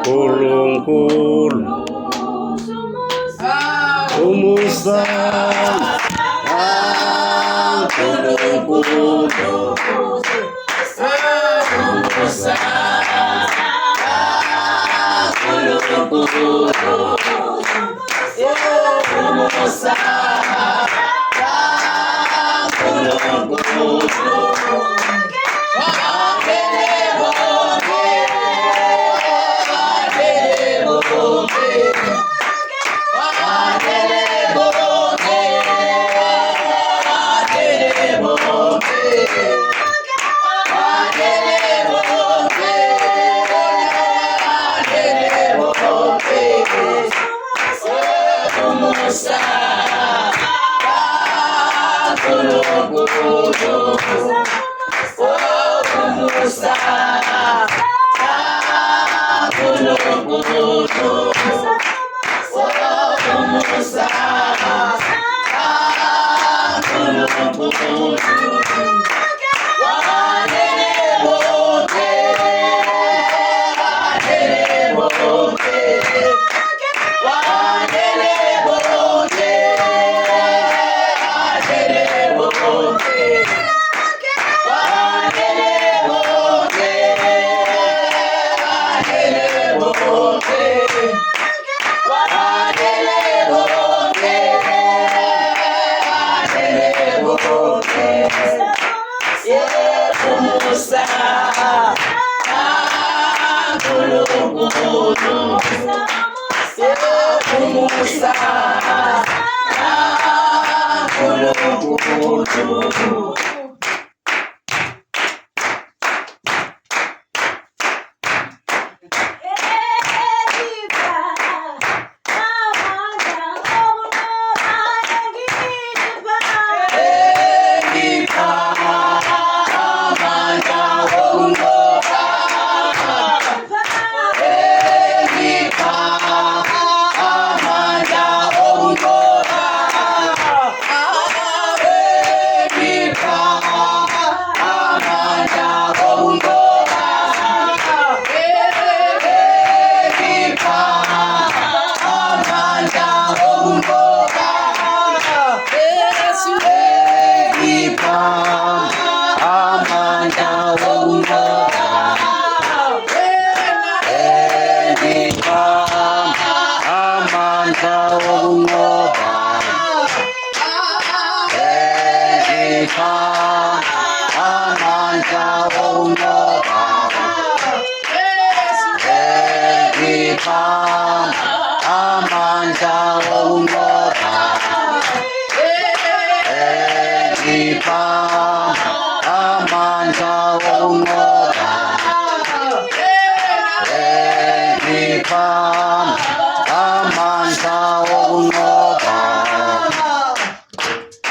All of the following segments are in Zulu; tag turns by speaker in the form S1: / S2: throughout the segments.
S1: Nkulunkulu umusa kaNkulunkulu umusa kaNkulunkulu umusa kaNkulunkulu.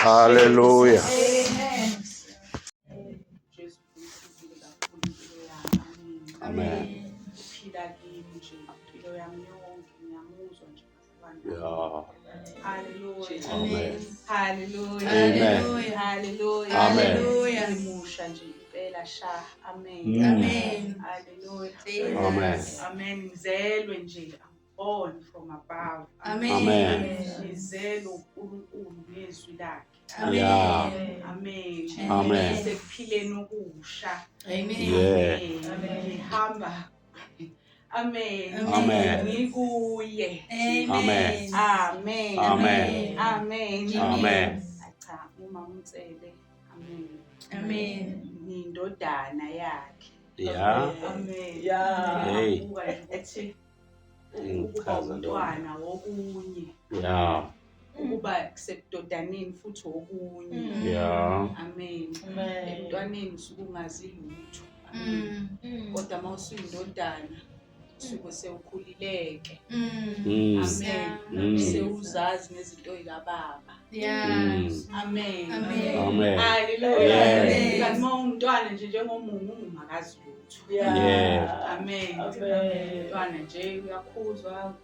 S1: Hallelujah.
S2: Jesu uyisizile kakhulu impilo yami.
S1: Amen.
S2: Uphila kimi nje impilo yami yonke ngiyamuzwa nje bazalwane.
S1: Yeah.
S2: Hallelujah.
S1: Amen.
S2: Hallelujah.
S1: Amen.
S2: Hallelujah.
S1: Amen.
S2: Ngimusha nje impela sha. Amen.
S1: Mm.
S3: Amen.
S2: Hallelujah.
S1: Amen.
S2: Amen. Ngizelwe nje. I'm born from above.
S3: Amen.
S1: Amen.
S2: Ngizelwe uNkulunkulu ngezwi lakhe.
S1: Yeah.
S2: Amen.
S1: Amen.
S2: Sekuphileni okusha.
S3: Amen.
S1: Yeah.
S2: Amen. Ngihamba. Amen.
S1: Amen.
S2: Ngikuye.
S1: Amen.
S2: Amen.
S1: Amen.
S2: Amen.
S1: Amen.
S2: Cha, uma umtsele. Amen.
S3: Amen.
S2: Ngiyindodana yakhe.
S1: Yeah.
S2: Amen.
S4: Yeah.
S1: Hey.
S2: Buka nje ukuthi ukuba
S1: Ingichaza lo.
S2: umntwana wokunye,
S1: Yeah.
S2: ukuba sekudodaneni futhi wokunye.
S1: Yeah.
S2: Amen.
S4: Amen.
S2: Emntwaneni usuke ungazi lutho. Amen. Kodwa uma usuyindodana usuke sewukhulileke.
S1: Mm.
S2: Amen. Sewuzazi nezinto zikababa.
S3: Yeah.
S2: Amen.
S3: Amen.
S1: Amen.
S2: Hallelujah.
S1: Yeah.
S2: Kanti uma ungumntwana nje njengomungu ungakazi lutho.
S1: Yeah.
S2: Amen.
S4: Amen.
S2: Umntwana nje uyakhuzwa.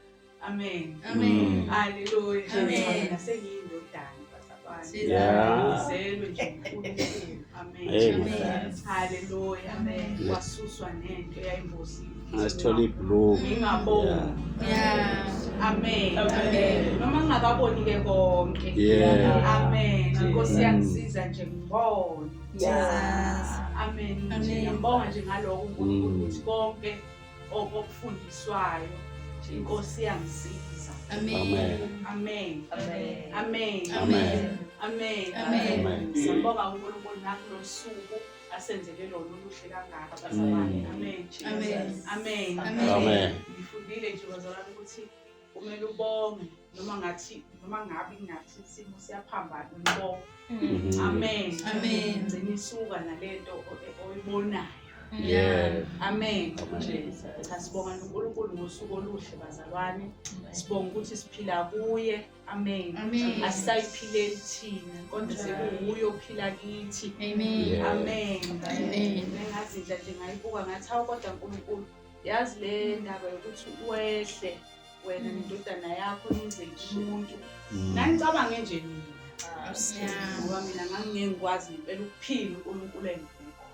S2: Amen.
S3: Amen.
S2: Hallelujah.
S3: Amen.
S2: Mina sengiyindodana bazalwane.
S3: Jesus.
S1: Yeah.
S2: Ngizelwe nje uNkulunkulu. Amen.
S1: Amen.
S2: Hallelujah.
S3: Amen.
S2: Wasuswa nento eyayimbozile.
S1: Ngasithola ibhlungu.
S2: Ngingaboni.
S3: Yeah.
S2: Amen.
S3: Amen.
S2: Noma ngingakaboni ke konke.
S1: Yeah.
S2: Amen. Inkosi
S1: Mm.
S2: yangisiza nje ngibone.
S3: Jesus.
S2: Amen. Nje
S3: Amen.
S2: ngiyambonga nje ngaloko uNkulunkulu
S1: Mm.
S2: ukuthi konke okufundiswayo inkosi yangisiza.
S3: Amen.
S1: Amen.
S2: Amen.
S3: Amen.
S2: Amen.
S1: Amen.
S2: Amen.
S3: Amen.
S1: Amen.
S2: Siyabonga uNkulunkulu nakulo suku asenzele lona oluhle kangaka bazalwane.
S1: Mm.
S2: Amen.
S3: Amen.
S2: Amen.
S3: Amen.
S1: Amen.
S2: Ngifundile nje bazalwane ukuthi kumele ubonge noma ngathi noma ngabe ngathi isimo siyaphambana ubonge.
S1: Mhm.
S2: Amen.
S3: Amen.
S2: Gcina isuka nalento oyibonayo.
S1: Yeah.
S2: Amen.
S1: Amen.
S2: Cha sibonga uNkulunkulu ngosuku oluhle bazalwane. Sibonga ukuthi siphila kuye. Amen.
S3: Amen.
S2: Asisayiphileli thina kodwa sekuwuye ophila kithi.
S3: Amen.
S1: Yeah.
S2: Amen.
S3: Amen.
S2: Ngazidla nje ngayibuka ngathi hawu kodwa uNkulunkulu yazi le ndaba yokuthi wehle wena nendodana yakho nize kumuntu.
S1: Mm.
S2: Nangicabange nje mina
S3: Yeah.
S2: ngoba mina ngangingeke ngikwazi ngempela ukuphila uNkulunkulu engekho.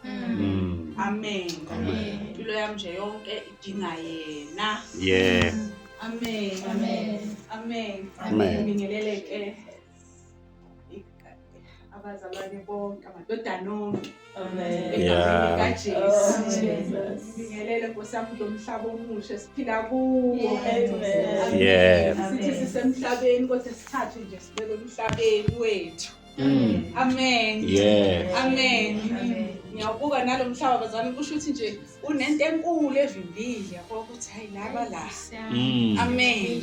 S1: Mm.
S2: Amen.
S1: Amen.
S2: Impilo yami nje yonke idinga yena.
S1: Yeah.
S2: Amen.
S3: Amen.
S2: Amen.
S1: Amen.
S2: Ngibingelele ke abazalwane bonke, amadodana onke.
S4: Amen.
S1: Yeah.
S2: Egameni likaJesu.
S4: Jesus.
S2: Ngibingelele Nkosi yami lo mhlaba omusha esiphila kuwo.
S4: Amen.
S1: Yeah.
S2: Sithi sisemhlabeni kodwa sithathwe nje sibeke emhlabeni wethu.
S1: Mm.
S2: Amen.
S1: Yeah.
S2: Amen.
S3: Amen.
S2: Ngiyawubuka nalo mhlaba bazalwane kusho ukuthi nje unento enkulu evimbile yabo ukuthi hayi laba la.
S1: Mm.
S2: Amen.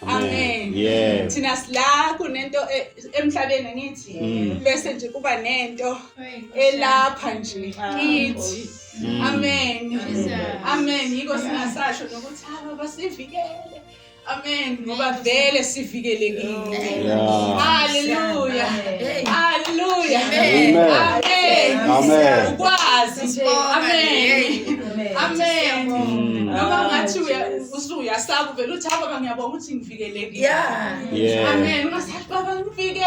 S2: Amen.
S1: Yeah.
S2: Thina sila kunento emhlabeni angithi
S1: Mm.
S2: bese nje kuba nento elapha nje kithi.
S1: Mm.
S2: Amen.
S3: Jesus.
S2: Amen. Yiko singasasho nokuthi ha baba sivikele. Amen. Ngoba vele sivikelekile.
S1: Yeah.
S2: Hallelujah.
S3: Hey.
S2: Hallelujah.
S1: Amen.
S2: Amen.
S1: Amen.
S2: Ukwazi nje. Amen. Amen.
S1: Mm.
S2: Noma ngathi usuyasaba uvela uthi ha baba ngiyabonga ukuthi ngivikelekile.
S3: Yeah.
S1: Yeah.
S2: Amen. Ungasathi baba ngifike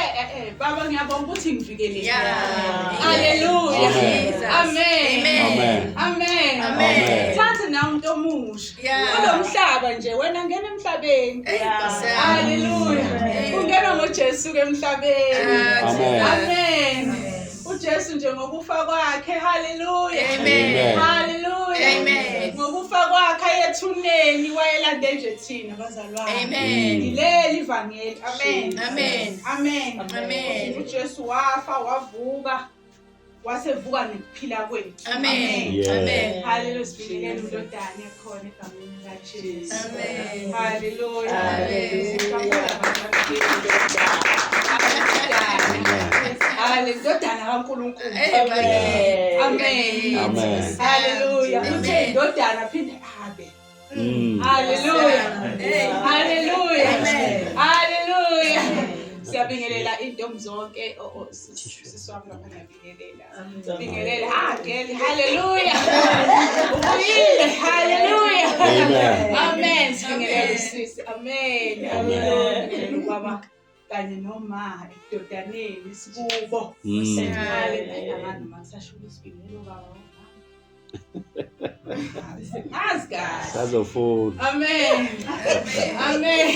S2: baba ngiyabonga ukuthi ngivikelekile.
S3: Yeah.
S2: Hallelujah.
S1: Amen.
S2: Amen.
S1: Amen.
S2: Amen.
S1: Amen.
S2: Thatha nawe umuntu omusha.
S3: Yeah.
S2: Kulo mhlaba nje wena ngena emhlabeni.
S3: Hey, Nkosi yami.
S2: Hallelujah.
S3: Amen.
S2: Ungena ngoJesu ke emhlabeni.
S1: Amen.
S2: Amen. uJesu nje ngokufa kwakhe. Hallelujah.
S3: Amen.
S2: Hallelujah.
S3: Amen.
S2: Ngokufa kwakhe ayethuneni wayelande nje thina bazalwane.
S3: Amen.
S2: Yileli ivangeli. Amen.
S3: Amen.
S2: Amen.
S3: Amen.
S2: uJesu wafa wavuka wasevuka nekuphila kwethu.
S3: Amen.
S1: Yeah.
S3: Amen.
S2: Hallelujah. Sibingelele indodana ekhona egameni likaJesu.
S3: Amen.
S2: Hallelujah.
S3: Amen.
S1: Amen.
S2: Hallelujah. Indodana kaNkulunkulu.
S3: Amen.
S2: Amen.
S1: Amen.
S2: Hallelujah.
S3: Amen.
S2: Uthe indodana phinde abe.
S1: Mm.
S2: Hallelujah.
S3: Hey.
S2: Hallelujah.
S3: Amen.
S2: Hallelujah. Siyabingelela intombi zonke. Sisi wami lapha ngiyabingelela. Bingelela. Ha, girl. Hallelujah. Ubuyile. Hallelujah.
S1: Amen.
S2: Amen. Sibingelele sisi. Amen.
S1: Amen.
S2: Hallelujah. Baba kanye noma ekudodaneni sikubo.
S1: Mm.
S2: Hallelujah. Abantu masasho ukuthi baba. Azi kahle.
S1: Sazofunda.
S2: Amen. Amen.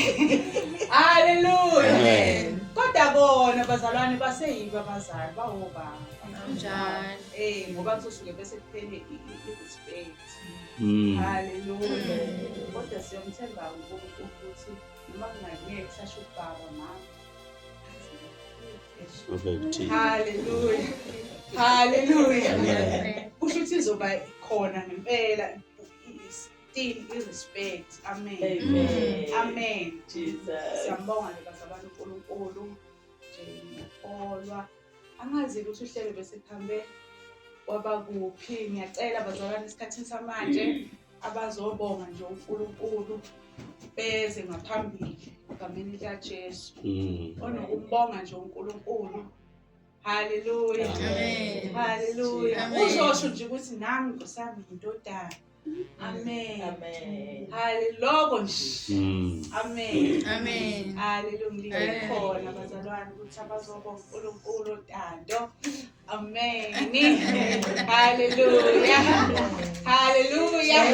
S2: Hallelujah.
S1: Amen.
S2: Kodwa bona bazalwane baseyibo abazali bawobaba.
S3: Njalo.
S2: Ngoba kuzosuke bese kuphele i-respect.
S1: Mm.
S2: Hallelujah. Kodwa siyomthemba uNkulunkulu ukuthi noma kungangeke kusasho ubaba mama.
S1: Ube kuthini.
S2: Hallelujah. Hallelujah.
S1: Amen.
S2: Kusho ukuthi izoba khona ngempela still i-respect. Amen.
S4: Amen.
S2: Amen.
S4: Jesus.
S2: Siyambonga ke bazalwane uNkulunkulu nje ngiyakholwa. Angazi ukuthi uhlelo bese kuhambe kwaba kuphi. Ngiyacela bazalwane esikhathini samanje abazobonga nje uNkulunkulu beze ngaphambili egameni likaJesu.
S1: Mm.
S2: Onokubonga nje uNkulunkulu. Hallelujah.
S3: Amen.
S2: Hallelujah.
S3: Amen.
S2: Uzosho nje ukuthi nami Nkosi yami indodana. Amen.
S4: Amen.
S2: Hallelujah nje. Amen.
S3: Amen.
S2: Hallelujah.
S3: Amen.
S2: Khona bazalwane ukuthi abazoba uNkulunkulu ntando. Amen. Hallelujah. Hallelujah.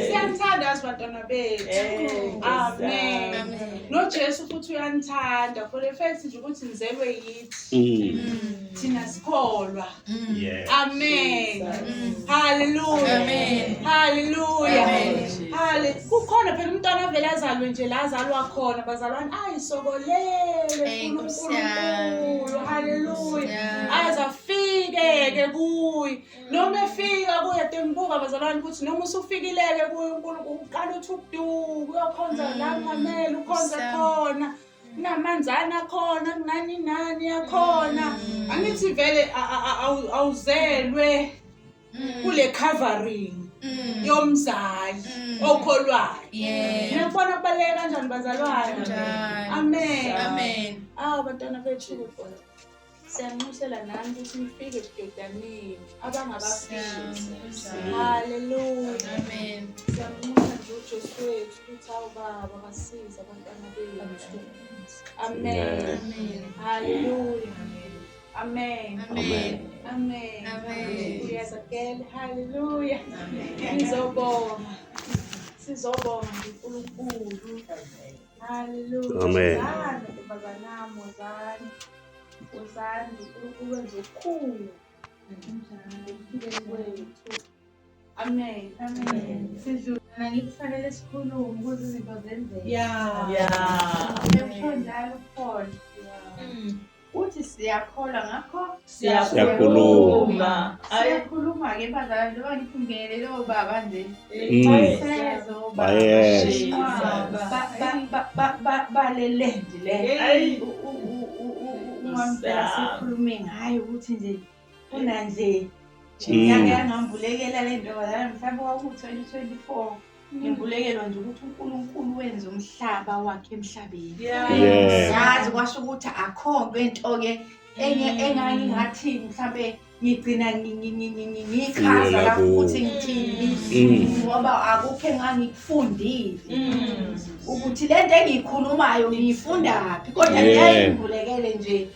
S2: Siyanithanda bantwana bethu. Amen.
S3: Amen.
S2: NoJesu futhi uyanithanda for the fact nje ukuthi nizelwe yithi. Thina sikholwa.
S1: Yeah.
S2: Amen. Hallelujah.
S3: Amen.
S2: Hallelujah.
S3: Amen.
S2: Hallelujah. Kukhona phela umntwana avele azalwe nje la azalwa khona bazalwane ayisokolele
S3: Ey, Nkosi yami.
S2: uNkulunkulu. Hallelujah.
S3: Yeah.
S2: Aze afike ke kuye. Noma efika kuye tembuka bazalwane ukuthi noma usufikileke kuye uNkulunkulu uqala uthi ukuduka uyokhonza la kungamele ukhonze
S3: Nkosi yami.
S2: khona. Kunamanzana khona kunani nani yakhona. Angithi vele awuzelwe kule covering yomzali okholwayo.
S3: Yeah.
S2: Ngiyakubona kubaluleke kanjani bazalwane.
S3: Njalo.
S2: Amen.
S3: Amen.
S2: Awu bantwana bethu siyanxusela nani ukuthi nifike ebudodaneni abangabafiki. Hallelujah.
S3: Amen.
S2: Siyamnxusa nje uJesu wethu ukuthi awu baba basize abantwana bethu. Amen.
S3: Amen.
S2: Hallelujah. Amen.
S3: Amen.
S2: Amen.
S3: Amen.
S2: Uyazakela. Hallelujah. Ngizobonga. Sizobonga uNkulunkulu. Hallelujah.
S1: Amen.
S2: Wozani, ntombazanami, wozani. Wozani, uNkulunkulu wenza okukhulu. Ekuphileni kwethu. Amen.
S4: Amen.
S5: Sidlula ngikufanele sikhulume ukuze izinto zenzeke.
S2: Yeah.
S4: Yeah.
S5: Usho njalo uPaul. Uthi siyakholwa ngakho
S1: Siyakhuluma.
S5: Siyakhuluma ke bazalwane njengoba ngithi ngingenelele obaba nje. Basezo obaba.
S1: Bayeza.
S5: Balelendi le.
S4: Ayi.
S5: Umamdala sikhulume ngayo ukuthi nje kuna nje
S1: Mm.
S5: yake yangambulekela le nto bazalwane mhlawumbe kwaku-2024 ngimbulekelwa nje ukuthi uNkulunkulu wenza umhlaba wakhe emhlabeni.
S1: Yeah.
S5: Yazi kwasho ukuthi akho nto into-ke enye engangingathi mhlambe ngigcina ngichaza
S1: Iyela
S5: lapho
S1: kuwo.
S5: ukuthi ngithini ngoba akukho engangikufundile ukuthi le nto engiyikhulumayo ngiyifundaphi kodwa
S1: Yeah.
S5: ngiyayivulekele nje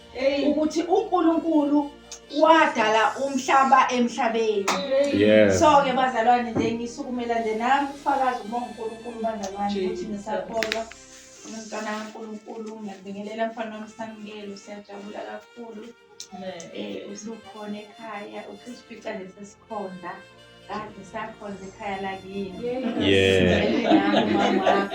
S5: ukuthi uNkulunkulu wadala umhlaba emhlabeni.
S1: Yeah.
S5: So ke bazalwane nje ngisukumela nje nami ufakazi ukubonga uNkulunkulu bazalwane ukuthi
S4: Jesus.
S5: ngisakholwa umntwana kaNkulunkulu. Ngiyabingelela mfana wami Samukelo, siyajabula kakhulu usukhona ekhaya ususifica nje sesikhonza kade sakhonza ekhaya lakini.
S1: Yeah.
S5: Nami mama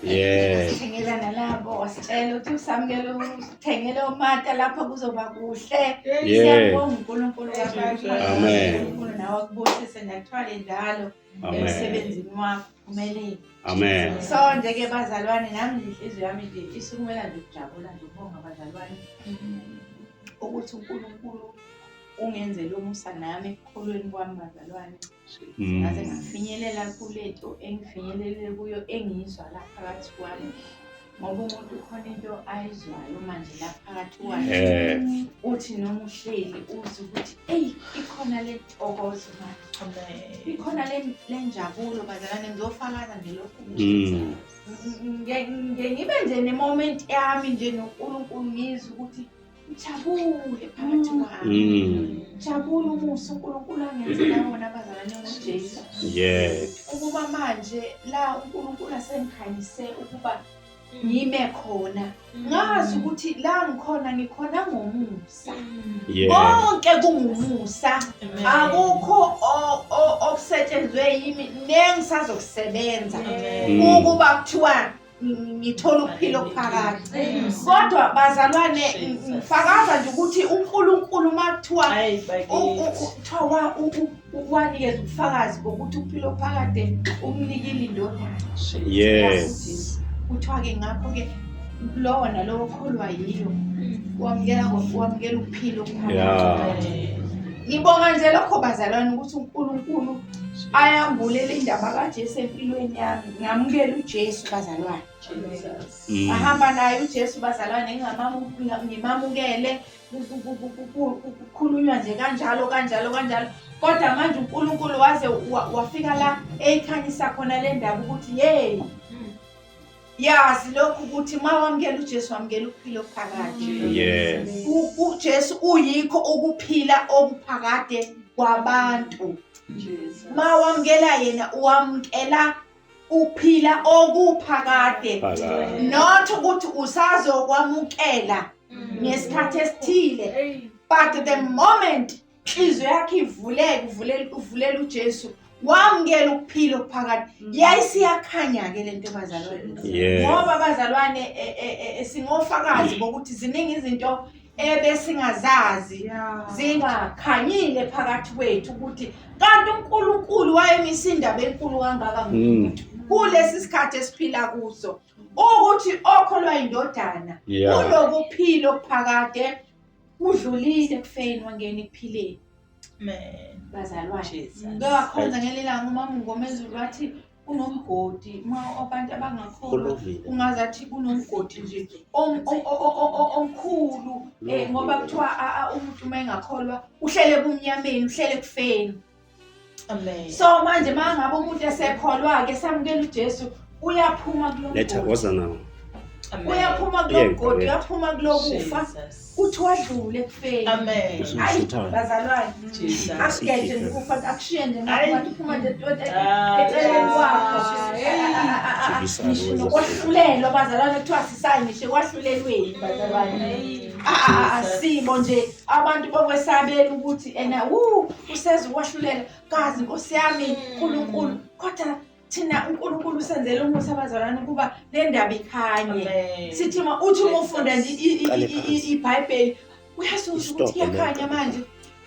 S1: Yeah.
S5: sithengela nalabo wasitshela ukuthi uSamukelo usithengele omata lapha kuzoba kuhle.
S1: Yeah.
S5: Siyabonga uNkulunkulu kakhulu.
S1: Amen.
S5: uNkulunkulu nawe akubusise nakuthwale njalo
S1: Amen.
S5: emsebenzini wakho uphumelele.
S1: Amen.
S5: So nje ke bazalwane nami nje inhliziyo yami nje isukumela nje ukujabula nje ukubonga bazalwane ukuthi uNkulunkulu ungenzele umusa nami ekukholweni kwami bazalwane. Ngaze ngafinyelela kulento engifinyelele kuyo engiyizwa la phakathi kwami ngoba umuntu khona into ayizwayo manje la phakathi kwakhe. Uthi noma uhleli uze ukuthi eyi ikhona le ntokozo manje, ikhona le njabulo bazalwane. Ngizofakaza nje lokhu nge ngibe nje ne-moment yami nje noNkulunkulu ngizwe ukuthi ngijabule phakathi kwami. Jabula umusa uNkulunkulu angenzela wona abazalwane ngoJesu.
S1: Yeah.
S5: Ukuba manje la uNkulunkulu asengikhanyise ukuba ngime khona ngazi ukuthi la ngikhona ngikhona ngomusa.
S1: Yeah.
S5: Konke kungumusa, akukho okusetshenzwe yimi nengisazokusebenza ukuba kuthiwa ngithola ukuphila okuphakade. Kodwa bazalwane ngifakaza nje ukuthi uNkulunkulu makuthiwa kuthiwa wanikeza ubufakazi bokuthi ukuphila okuphakade umnikile indodana.
S1: Yes.
S5: Kuthiwa-ke ngakho-ke lowo nalowo okholwa yiyo wamukela wamukela ukuphila
S1: Yeah.
S5: okuphakade. Ngibonga nje lokho bazalwane ukuthi uNkulunkulu ayambulela indaba kaJesu empilweni yami. Ngamukela uJesu bazalwane. Ahamba naye uJesu bazalwane, ngimamukele, kukhulunywa nje kanjalo kanjalo kanjalo. Kodwa manje uNkulunkulu waze wafika la eyikhanyisa khona le ndaba ukuthi hey, yazi lokhu ukuthi uma wamukela uJesu wamukela ukuphila okuphakade.
S1: Yes.
S5: UJesu uyikho ukuphila okuphakade kwabantu. Uma wamukela yena uwamukela ukuphila okuphakade. Not ukuthi usazokwamukela ngesikhathi esithile, but the moment inhliziyo yakhe ivuleke, uvulela uJesu, wamukela ukuphila okuphakade. Yayisiyakhanya-ke le nto bazalwane. Ngoba bazalwane singofakazi bokuthi ziningi izinto ebesingazazi zingakhanyile phakathi kwethu ukuthi kanti uNkulunkulu wayemisa indaba enkulu kangaka ngomuntu kulesi sikhathi esiphila kuso, ukuthi okholwa indodana unokuphila okuphakade, udlulile ekufeni wangena ekuphileni. Bazalwane, ngiyakhonza ngelilanga umama uNgomezulu wathi kunomgodi, uma abantu abangakholwa ungazathi kunomgodi nje omkhulu, ngoba kuthiwa umuntu uma engakholwa uhlele ebumnyameni, uhlele ekufeni.
S4: Amen.
S5: So manje uma ngabe umuntu esekholwa-ke samukela uJesu, uyaphuma kulo
S1: Letha
S5: mgodi.
S1: woza nawo.
S5: Uyaphuma kulo mgodi, uyaphuma kulokufa, uthi wadlule ekufeni.
S4: Amen.
S5: Hayi bazalwane, akugeje nje ukufa, akushiye nje ngathi uphuma nje eceleni kwakho. Ngisho nokwahlulelwa bazalwane, kuthiwa sisayi ngisho ekwahlulelweni bazalwane. Asibo nje abantu bokwesabela ukuthi ena useza ukwahlulela kazi Nkosi yami uNkulunkulu, kodwa thina uNkulunkulu usenzele umusa abazalwane ukuba le ndaba ikhanye. Sithi uma uthi uma ufunda nje iBhayibheli uyasuza ukuthi iyakhanya manje,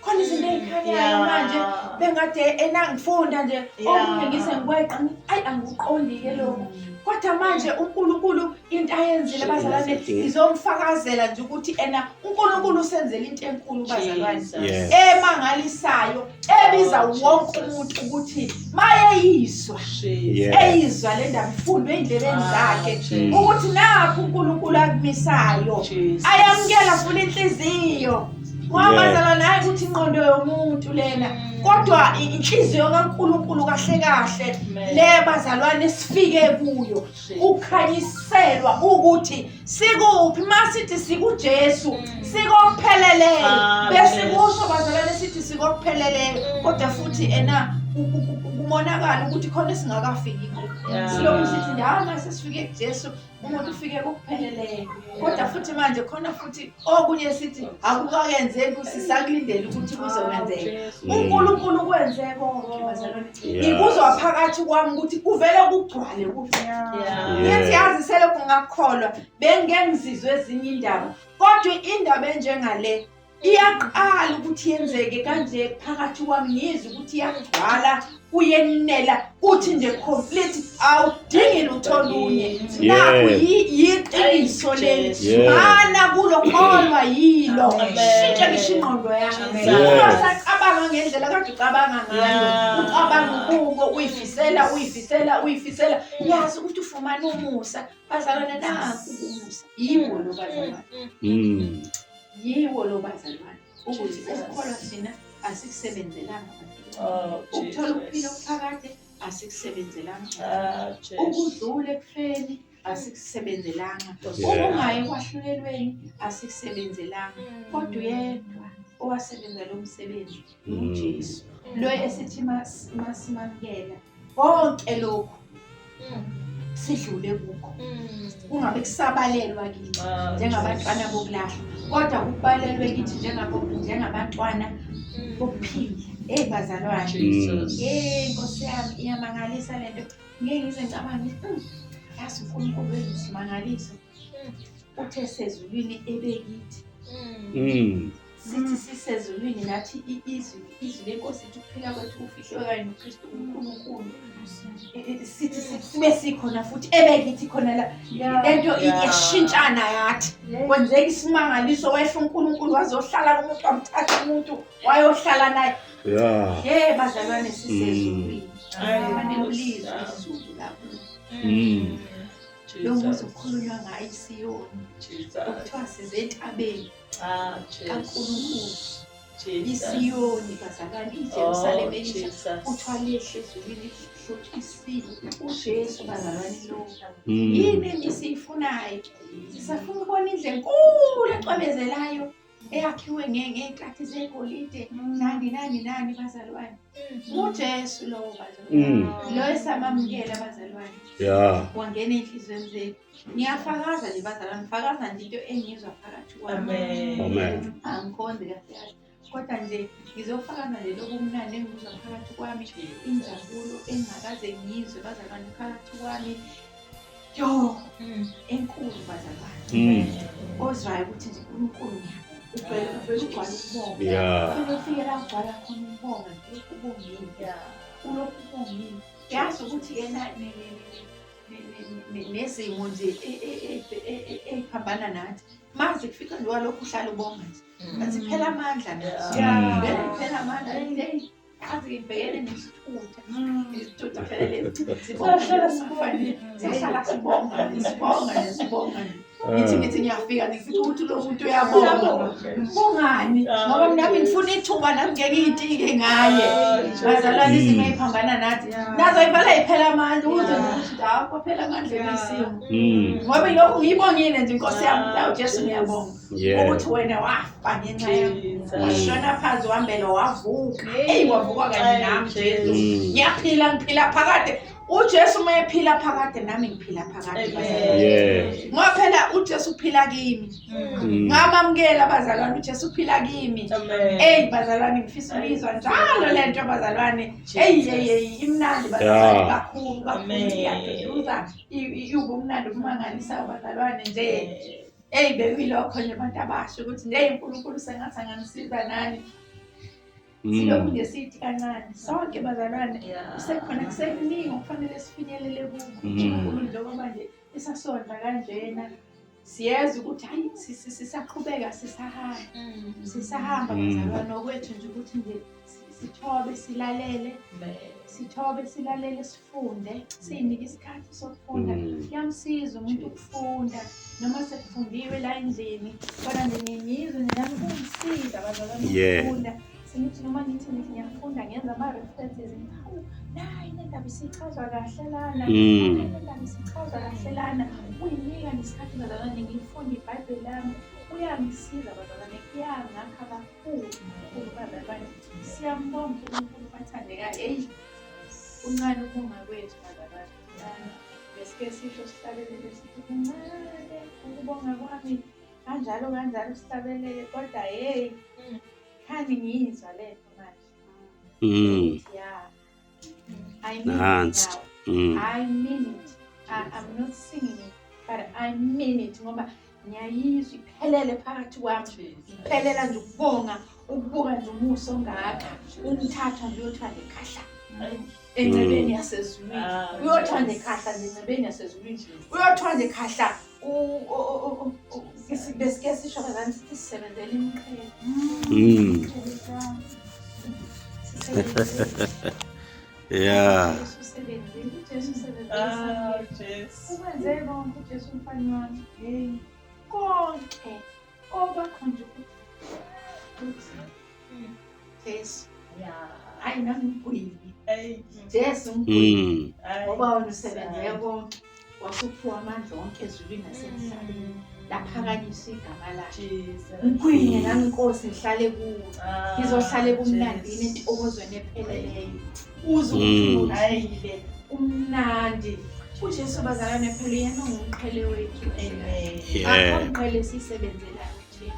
S5: khona izinto ey'khanyayo manje bengade enangifunda nje okunye ngize ngikweqa ayi angikuqondi-ke lokhu. Kodwa manje uNkulunkulu into ayenzile bazalwane izomfakazela nje ukuthi ena uNkulunkulu usenzele into enkulu bazalwane emangalisayo, ebiza wonke umuntu ukuthi mayeyizwa eyizwa le ndaba ifundwe ey'ndlebeni zakhe ukuthi nakho uNkulunkulu akumisayo ayamukela funa inhliziyo. Ngoba bazalwane hayi ukuthi ingqondo yomuntu lena, kodwa inhliziyo kaNkulunkulu kahle kahle le bazalwane sifike kuyo ukhanyiselwa ukuthi sikuphi. Masithi sikuJesu sikokupheleleyo, bese kusho bazalwane sithi sikokupheleleyo, kodwa futhi ena kumonakala ukuthi khona singakafiki kuyo. Silokhu sithi nje hayi mase sifike kuJesu umuntu ufike kokupheleleyo, kodwa futhi manje khona futhi okunye sithi akukakenzeki, sisakulindele ukuthi kuzokwenzeka. uNkulunkulu kwenze konke bazalwane. Ngikuzwa phakathi kwami ukuthi kuvele kugcwale kuthi. Ngithi yazi selokhu ngakholwa bengeke ngizizwe ezinye indaba, kodwa indaba enjengale iyaqala ukuthi yenzeke kanje phakathi kwami, ngizwe ukuthi iyagcwala kuyenela kuthi nje complete, awudingi lutho olunye. Nakhu yiqiniso leli, mana kulo kholwa yilo, shintsha ngisho ingqondo yakho. Ungasacabanga ngendlela kade ucabanga ngayo, ucabanga kuko uyifisela uyifisela uyifisela, yazi ukuthi ufumana umusa bazalwane. Nakhu umusa yiwo lo bazalwane, yiwo lo bazalwane, ukuthi ukukholwa thina asikusebenzelanga, ukuthola ukuphila okuphakade asikusebenzelanga, ukudlula ekufeni asikusebenzelanga, ukungayi ekwahlulelweni asikusebenzelanga, kodwa uyedwa owasebenza lo msebenzi, uJesu lo esithi masimamukela konke lokhu sidlule kukho, kungabe kusabalelwa kithi njengabantwana bokulahlwa, kodwa kubalelwe kithi njengabantwana bokuphila. Hey bazalwane, hey Nkosi yami, iyamangalisa lento. Ngeke ngize ngicabange, yazi uNkulunkulu wenza isimangaliso, uthe sezulwini ebekithi. Sithi sisezulwini nathi izwi lenkosi ithi ukuphila kwethu kufihlwe kanye noKristu uNkulunkulu. Sithi sibe sikhona futhi ebekithi khona la lento iyashintshana yathi kwenzeka isimangaliso wehla uNkulunkulu wazohlala kumuntu wamthatha umuntu wayohlala naye. Yeah, bazalwane sisezulwini. Fanele ulizwe izulu lapho. Lo muzi okukhulunywa ngayo iSiyoni. Okuthiwa size entabeni kaNkulunkulu. ISiyoni bazalwane, iJerusalema elisha kuthiwa lehle ezulwini lihlotshisile. UJesu bazalwane lo. Yini enisiyifunayo? Sisafuna ukubona indlu enkulu ecwebezelayo eyakhiwe ngey'nkathi zegolide nani nani nani bazalwane. UJesu lowo bazalwane. Lo esamamukela bazalwane. Wangena ey'nhliziyweni zethu. Ngiyafakaza nje bazalwane, ngifakaza nje into engiyizwa phakathi kwami.
S1: Amen.
S5: Angikhonzi kahle kahle. Kodwa nje ngizofakaza nje lokhu kumnandi engikuzwa phakathi kwami, injabulo engingakaze ngiyizwe bazalwane phakathi kwami. Yo, enkulu bazalwane. Ozwayo ukuthi nje uNkulunkulu uvele ugcwala ukubonga. Ufike ufike la ugcwala khona ukubonga, ulokhu ubongile. Ulokhu ubongile. Yazi ukuthi yena nezimo nje ey'phambana nathi maze kufika nje walokhu uhlala ubonga nje athi phela amandla nazo vele phela amandla yazi ngibhekene nesithutha isithutha phela lesi sihlala sibonga sibonga sibonga ngithi ngiyafika ngifika ukuthi lo muntu uyabonga bongani ngoba nami ngifuna ithuba nami ngeke ngiyitike ngaye bazalwane izimo ey'phambana nathi nazo ivala iphela amandla uze ukuthi hawu kwaphela amandla emisimo ngoba ilokhu ngiyibongile nje inkosi yami awu Jesu ngiyabonga ukuthi wena wafa ngenxa yami washona phansi wambela wavuka eyi wavuka kanye nami Jesu ngiyaphila ngiphila phakade uJesu uma ephila phakade nami ngiphila phakade
S1: bazalwane
S5: ngoba phela uJesu uphila kimi ngamamukela bazalwane uJesu uphila kimi hey bazalwane ngifisa ukuyizwa njalo lento bazalwane hey hey imnandi bazalwane kakhulu kakhulu iyaduduza iwubumnandi obumangalisa bazalwane nje hey bekuyilokho nje abantu abasha ukuthi nje uNkulunkulu sengathi anganisiza nani silokhu nje sithi kancane sonke bazalwane kusekhona kusekuningi okufanele sifinyelele kukho uNkulunkulu njengoba nje esasondla kanjena siyeza ukuthi hayi sisaqhubeka sisahamba sisahamba bazalwane okwethu nje ukuthi nje sithobe silalele sithobe silalele sifunde siyinike isikhathi sokufunda kuyamsiza umuntu ukufunda noma sekufundiwe la endlini kodwa nje ngiyizwe nje nami kungisiza bazalwane ukufunda sengithi noma ngithi ngiyafunda ngenza ama-references hawu nayi le ndaba isichazwa kahle lana le ndaba isichazwa kahle lana uyinika nesikhathi bazalwane ngifunde ibhayibheli lami uyangisiza bazalwane kuyangakha kakhulu kakhulu bazalwane siyambonga uNkulunkulu bathandeka eyi kuncane ukubonga kwethu bazalwane besike sisho sihlabelele sithi kuncane ukubonga kwami kanjalo kanjalo sihlabelele kodwa hey khani ngiyizwa lento manje yeah I mean it now. I mean it. I'm not singing it, but I mean it ngoba ngiyayizwa iphelele phakathi kwami iphelela nje ukubonga ukubuka nje umusa ongaka umthatha nje uyothiwa nekhahla encebeni yasezulwini uyothiwa nekhahla nje encebeni yasezulwini uyothiwa nekhahla besike sisho kazani sithi sisebenzela imiqhele
S1: Yeah.
S5: Ujesu usebenzile. Ukwenze konke uJesu umfana wami. Hey. Konke okwakho nje ukuthi Jesu.
S4: Yeah.
S5: Hayi nami ngigwili. Jesu ngigwili. Ngoba wena usebenze konke. Wasuphiwa amandla onke ezulwini nasemhlabeni. Laphakanyiswa igama lakhe. Ngigwinye nami Nkosi ngihlale kuwe. Ngizohlala ebumnandini entokozweni epheleleyo. Uze ukuthi umnandi. uJesu bazalwane phela uyena ongumqhele wethu.
S1: Yeah.
S5: Umqhele sisebenzelayo nje.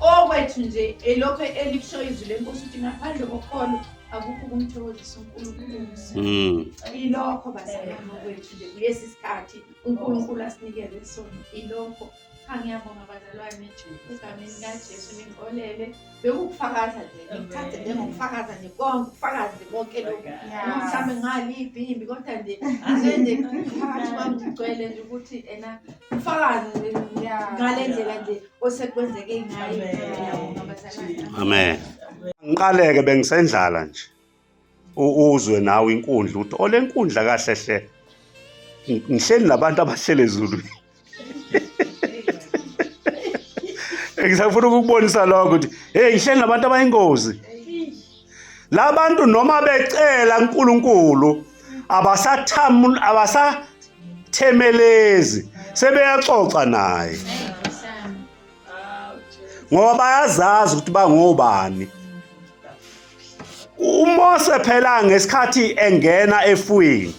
S5: Okwethu nje elokho elikusho izwi lenkosi ukuthi ngaphandle kokholo akukho ukumthokozisa uNkulunkulu. Ilokho bazalwane okwethu nje kulesi sikhathi uNkulunkulu asinikeze sona ilokho. Cha, ngiyabonga bazalwane, egameni likaJesu ningixolele. Bekukufakaza nje, ngikuthathe njengokufakaza nje konke, ufakazi konke lokhu. Noma mhlawumbe ngalibhimbi kodwa nje ngize nje phakathi kwami ngigcwele nje ukuthi ena ufakazi nje ngale ndlela nje osekwenzeke ngayo. Ngiyabonga bazalwane.
S1: Amen. Ngiqaleke bengisendlala nje. Uzwe nawe inkundla uthi ole nkundla kahle hle. Ngihleli nabantu abahlele ezulwini. Ngisafuna ukukubonisa lokho ukuthi hey ngihleli nabantu abayingozi. Labantu noma becela uNkulunkulu abasathamu abasathemelezi sebeyaxoxa naye. Ngoba bayazazi ukuthi bangobani. UMose phela ngesikhathi engena efwini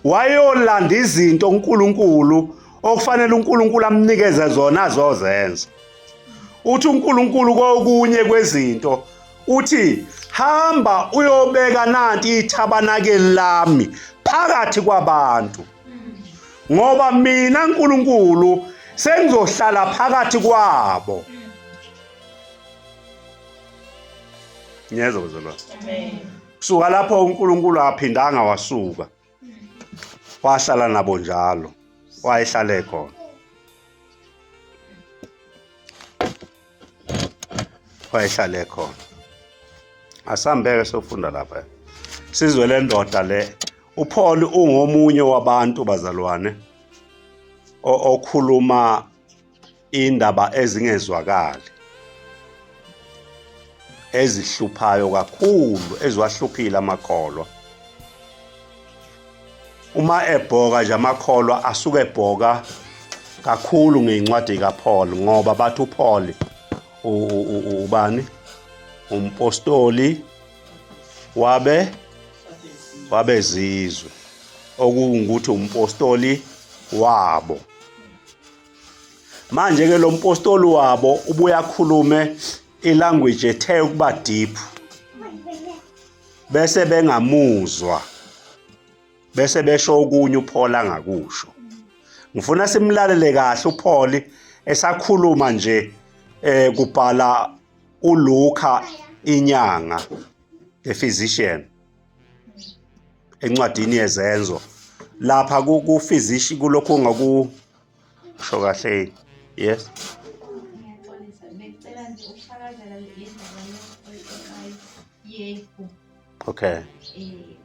S1: wayolanda izinto uNkulunkulu okufanele uNkulunkulu amnikeze zona azozenza. Uthi uNkulunkulu kokunye kwezinto uthi hamba uyobeka nanti ithabanakeli lami phakathi kwabantu ngoba mina uNkulunkulu sengizohlala phakathi kwabo. Ngiyezwa bazalwane. Kusuka lapho uNkulunkulu aphindanga wasuka. Wahlala nabo njalo. Wayehlale khona. Wayehlale khona. Asambeke sofunda lapha. Sizwe le ndoda le. uPaul ungomunye wabantu bazalwane okhuluma indaba ezingezwakali ezihluphayo kakhulu eziwahluphile amakholwa. Uma ebhoka nje amakholwa asuke ebhoka kakhulu ngencwadi kaPaul ngoba bathi uPaul ubani umpostoli wabe wabezizwe okungukuthi umpostoli wabo. Manje ke lo mpostoli wabo ubuye akhulume ilanguage ethe ukuba deep bese bengamuzwa bese besho okunye uPaul angakusho. Ngifuna simlalele kahle uPaul esakhuluma nje kubhala uLuka inyanga, the physician, encwadini yezenzo lapha ku physician kulokhu ngaku sho kahle. Yes,
S5: Ngiyaxolisa, bengicela nje ukufakazela le ndaba yefu.
S1: Okay.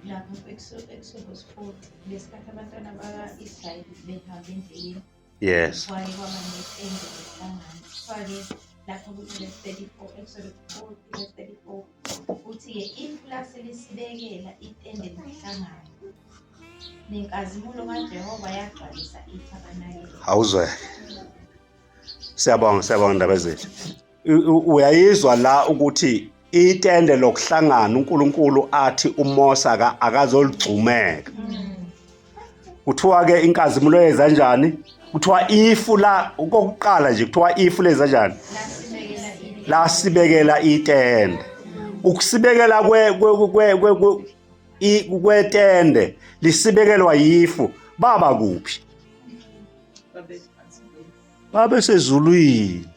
S5: Lapho Exodus 40 lesikhathi abantwana baka-Israyeli behamba endleleni.
S1: Yes.
S5: Kwaye kwaba netende lehlangano. Kuthiwa-ke lapho ku-verse 34, Exodus 40 verse 34, uthi-ke ifu lase lisibekela itende lokuhlangana. Nenkazimulo kaJehova yagcwalisa ithabanakele.
S1: Awuzwe. Siyabonga, siyabonga ndaba ezethu. Uyayizwa la ukuthi itende lokuhlangana uNkulunkulu athi uMose akazoligxumeka. Kuthiwa ke inkazimulo yeza kanjani? Kuthiwa ifu la okokuqala nje kuthiwa ifu leza kanjani? Lasibekela itende. Ukusibekela kwe kwe kwe kwetende lisibekelwa yifu baba kuphi? Babe sezulwini.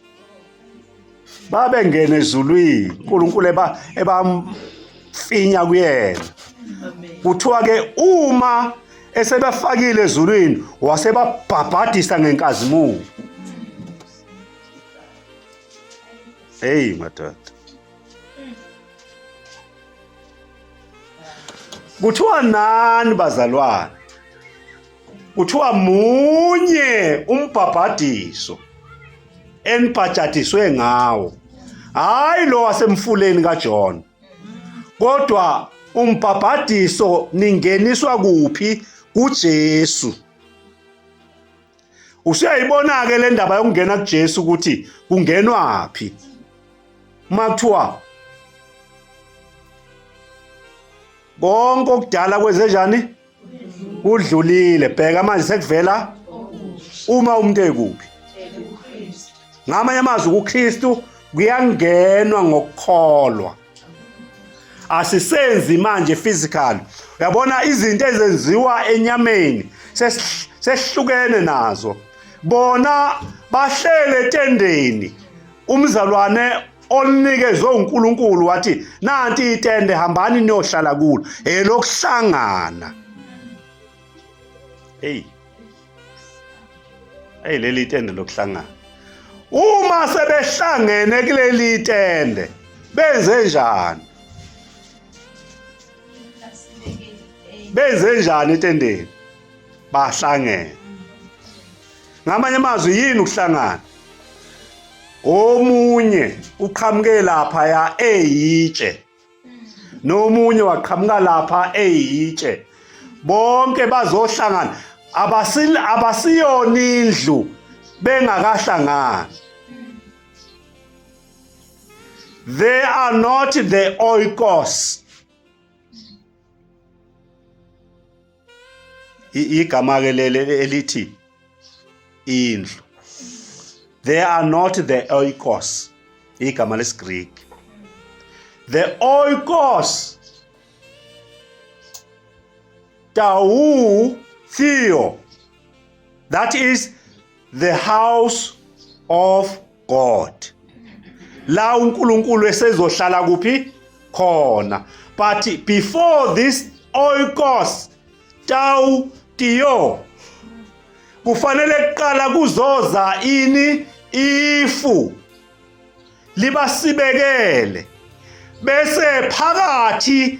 S1: Babengena ezulwini. uNkulunkulu eba ebamfinya kuyena. Kuthiwa ke uma esebafakile ezulwini wasebabhabhadisa ngenkazimulo. Hey madoda. Kuthiwa nani bazalwane? Kuthiwa munye umbhabhadiso enibhajadiswe ngawo, hayi lo wasemfuleni kaJohn, kodwa umbhabhadiso ningeniswa kuphi? KuJesu. Usuyayibona ke le ndaba yokungena kuJesu ukuthi kungenwaphi. Uma kuthiwa konke okudala kwenzenjani? Kudlulile. Bheka manje sekuvela uma umuntu ekuphi. Ngamanye amazwi kuKristu kuyangenwa ngokukholwa. Asisenzi manje physical. Uyabona izinto ezenziwa enyameni sesihlukene nazo. Bona bahlele etendeni. Umzalwane olinikezwe uNkulunkulu wathi nanti itende hambani niyohlala kulo elokuhlangana. Hey. Hey leli itende lokuhlangana. Uma sebehlangene kuleli itende benze njani? Benze njani etendeni? Bahlangene. Ngamanye amazwi yini ukuhlangana? Omunye uqhamuke lapha ya eyitshe. Nomunye waqhamuka lapha eyitshe. Bonke bazohlangana abasiyona indlu bengakahlangani. They are not the oikos. Igama ke leli elithi indlu. They are not the oikos. Igama lesiGreek. The oikos tau theo. That is the house of God. La uNkulunkulu esezohlala kuphi khona. But before this oikos tau tio kufanele kuqala kuzoza ini ifu libasibekele bese phakathi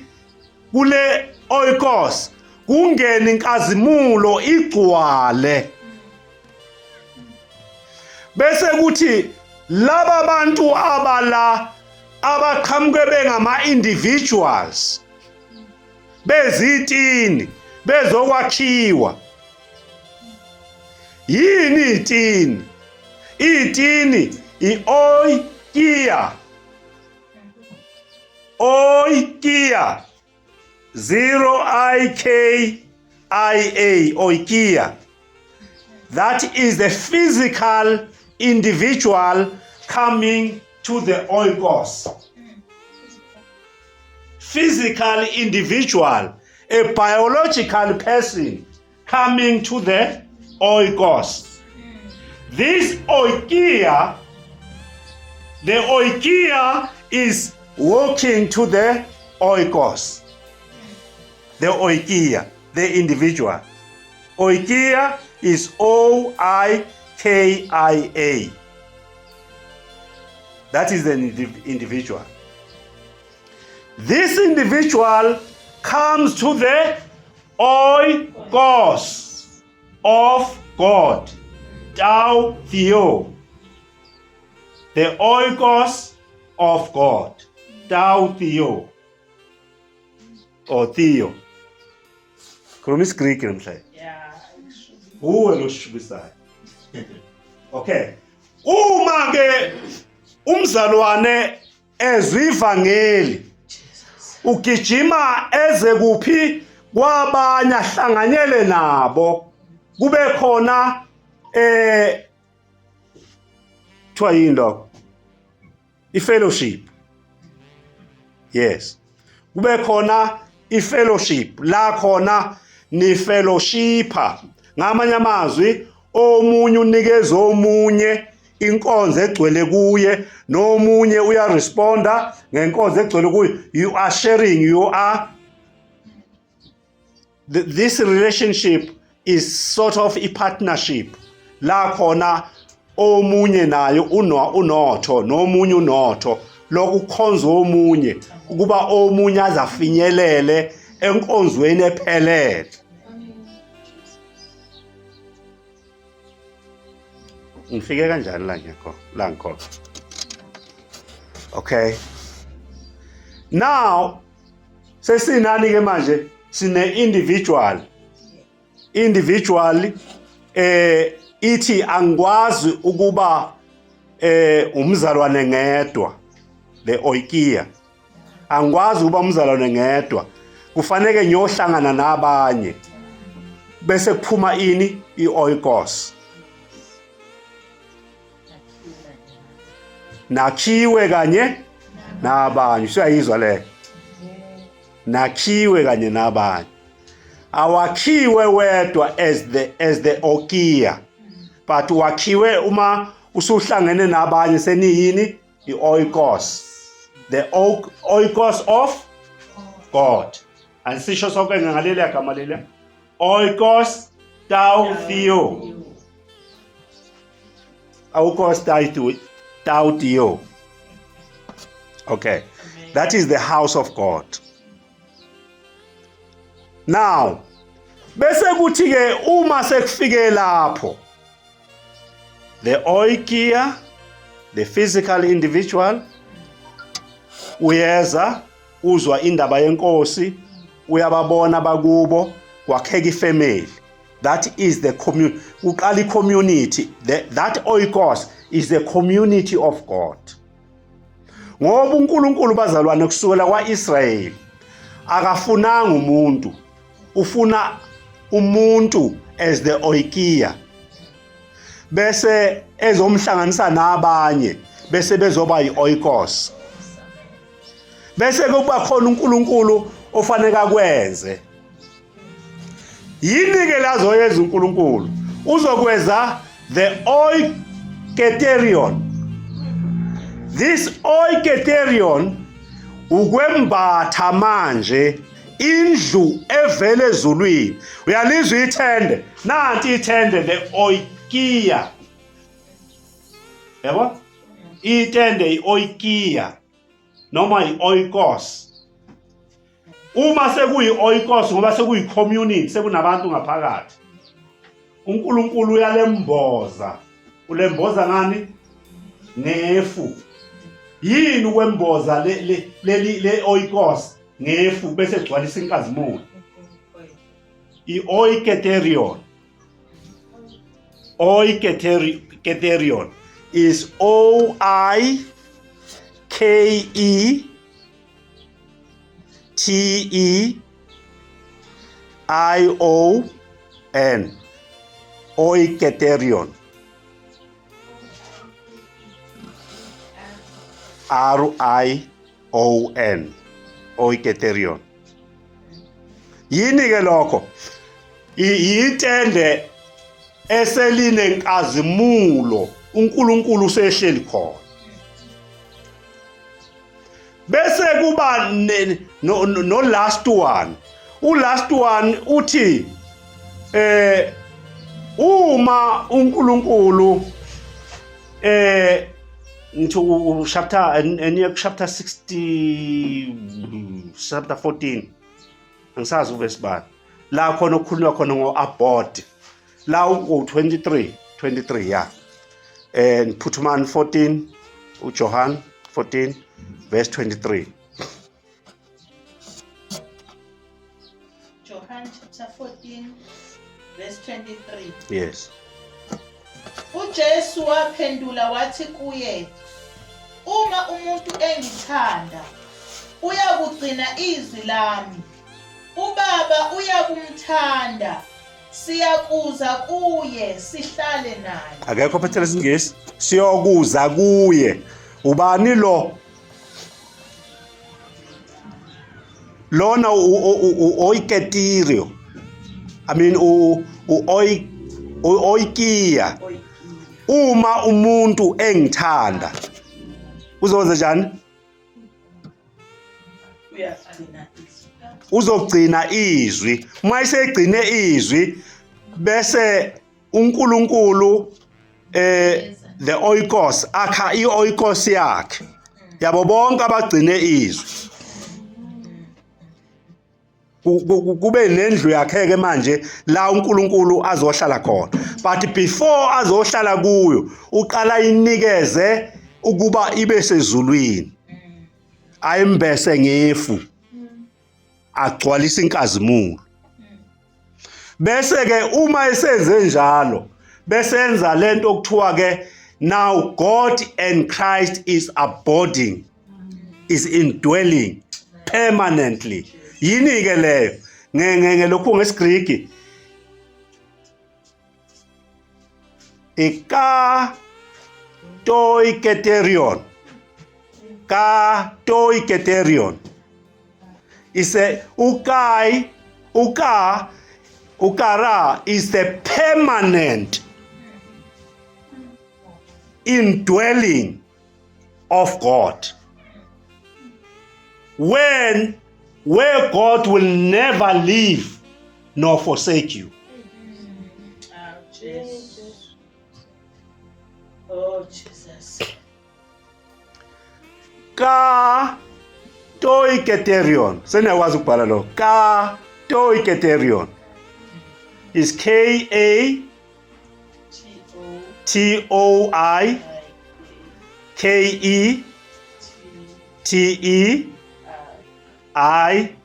S1: kule oikos kungene inkazimulo igcwale bese kuthi laba bantu abala abaqhamuke bengama individuals bezitini bezokwakhiwa yini itini itini i-oikia oikia 0 I K I A oikia that is the physical individual coming to the oikos. Physical individual, a biological person coming to the oikos. This oikia, the oikia is walking to the oikos. The oikia, the individual. Oikia is O-I-K-I-A. That is the individual. This individual comes to the oikos of God. Tau Theo. The oikos of God. Tau Theo. Or Theo. Khuluma isiGreek namhlanje.
S4: Yeah.
S1: Uwe lo sishubisayo. Okay. Uma ke umzalwane ezwa ivangeli ugijima eze kuphi kwabanye ahlanganyele nabo kube khona kuthiwa yini lokho i-fellowship. Yes, kube khona i-fellowship la khona ni fellowshipha. Ngamanye amazwi omunye unikeza omunye inkonzo egcwele kuye nomunye uyaresponda ngenkonzo egcwele kuye. You are sharing, you are this relationship is sort of a partnership la khona omunye naye unotho nomunye unotho lokukhonza omunye ukuba omunye azafinyelele enkonzweni ephelele. Ngifike kanjani la ngekho la ngikhona? Okay, now sesinani ke manje? Sine individual. Individual ithi angikwazi ukuba umzalwane ngedwa, the oikia. Angikwazi ukuba umzalwane ngedwa, kufanele ngiyohlangana nabanye bese kuphuma ini ioikos. Nakhiwe kanye nabanye. Usuyayizwa le? Nakhiwe kanye nabanye. Awakhiwe wedwa as the okia. But wakhiwe uma usuhlangene nabanye seniyini? I-oikos. The oikos of God. Anisisho sonke ngaleli gama leli. Oikos tau theo. Oikos tau theo. Okay. That is the house of God. Now, bese kuthi ke uma sekufike lapho the oikia, the physical individual, uyeza uzwa indaba yenkosi, uyababona bakubo, kwakheka ifamily. That is the community. Uqala i-community. That oikos is the community of God. Ngoba uNkulunkulu bazalwane kusukela kwaIsrayeli akafunanga umuntu, ufuna umuntu as the oikia, bese ezomhlanganisa nabanye, bese bezoba yi-oikos, bese kuba khona uNkulunkulu ofanele akwenze. Yini ke lazoyenza uNkulunkulu? Uzokwenza the oiketerion. This oiketerion ukwembatha manje indlu evele ezulwini. Uyalizwa ithende, nanti ithende, the oikia. Yabo? Itende i-oikia noma i-oikos. Uma sekuyi-oikos, ngoba sekuyi-community, sekunabantu ngaphakathi, uNkulunkulu uyalemboza. Ulemboza ngani? Ngefu. Yini ukwemboza leli le oikos ngefu bese gcwalisa inkazimulo? I-oiketerion. Oiketerion is O I K E T E I O N. Oiketerion. R I O N. Oiketerion. Yini ke lokho? Yitende eselinenkazimulo, uNkulunkulu usehleli khona. Bese kuba no last one. U last one uthi uma uNkulunkulu ngithi u chapter eniye chapter 60 chapter 14 angisazi uverse bani la khona okukhulunywa khona ngo-abort la u-23 23 ya ngiphuthumani 14 uJohn 14 verse 23.
S5: John chapter 14 verse 23.
S1: Yes.
S5: uJesu waphendula wathi kuye, uma umuntu engithanda, uyakugcina izwi lami. UBaba uyakumthanda, siyakuza kuye sihlale naye.
S1: Akekho phethe lesingisi. Siyokuza kuye. Ubani lo? Lona oiketirio. I mean oikia. Uma umuntu engithanda, uzokwenza njani? Uzogcina izwi. Uma esegcine izwi, bese uNkulunkulu the oikos akha i-oikos yakhe yabo bonke abagcine izwi, kube nendlu yakhe ke manje la uNkulunkulu azohlala khona. But before azohlala kuyo, uqala inikeze ukuba ibe sezulwini, ayimbese ngefu, agcwalise inkazimulo. Bese ke uma esenze njalo, besenza lento okuthiwa ke now God and Christ is abiding, is indwelling permanently. Yini ke leyo? Ngelokhu ngesiGriki ika toiketerion, ka toiketerion ise ukai uka ukara is the permanent indwelling of God. When where God will never leave nor forsake you.
S4: Oh, Jesus. Oh, Jesus.
S1: Ka toiketerion. Seniyakwazi ukubhala lo. Ka toiketerion is K A T O I K E T E I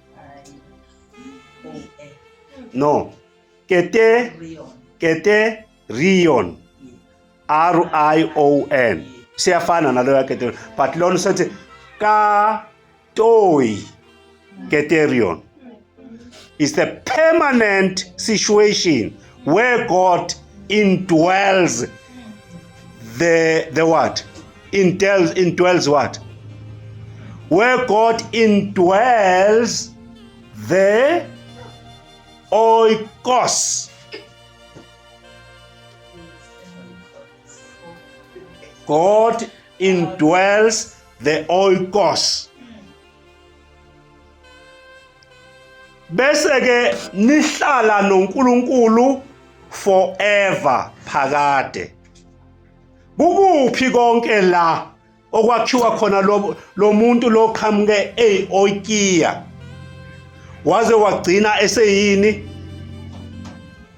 S1: no kete kete rion R I O N siyafana naloya kete but lona usethi ka toi keterion is the permanent situation where God indwells the the what indwells indwells what where God indwells the oikos God indwells the oikos bese ke nihlala noNkulunkulu forever phakade kukuphi konke la okwakhiwa khona lo muntu lo qhamuke eoikia waze wagcina eseyini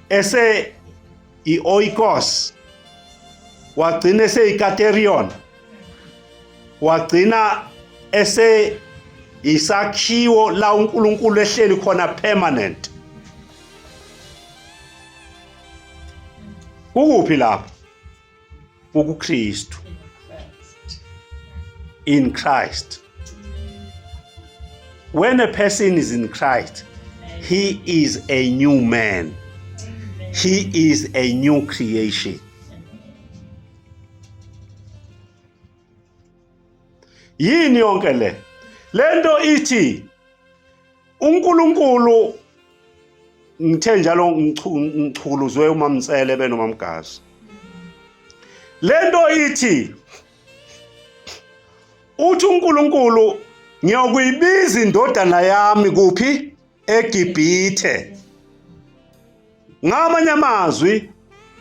S1: ese i-oikos wagcina eseyikaterion wagcina ese isakhiwo la uNkulunkulu ehleli khona permanent kukuphi lapho kukuKristu in Christ when a person is in Christ he is a new man he is a new creation yini yonke le lento ithi uNkulunkulu ngithe njalo ngichukuluzwe uMamsele benoMamgazi lento ithi uthi uNkulunkulu ngiyokuyibiza indodana yami kuphi eGibhithe ngamanye amazwi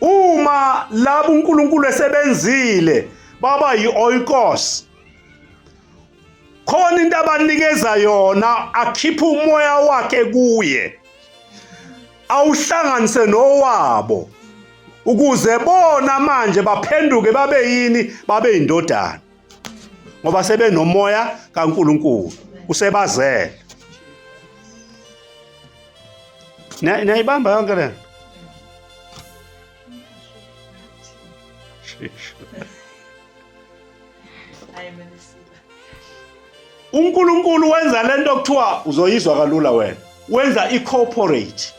S1: uma labo uNkulunkulu esebenzile baba yi-oikos khona into abanikeza yona akhiphe umoya wakhe kuye awuhlanganise nowabo ukuze bona manje baphenduke babe yini babe indodana ngoba sebenomoya kaNkuluNkulu usebazele niyayibamba yonke le uNkulunkulu wenza lento kuthiwa uzoyizwa kalula wena wenza i-corporate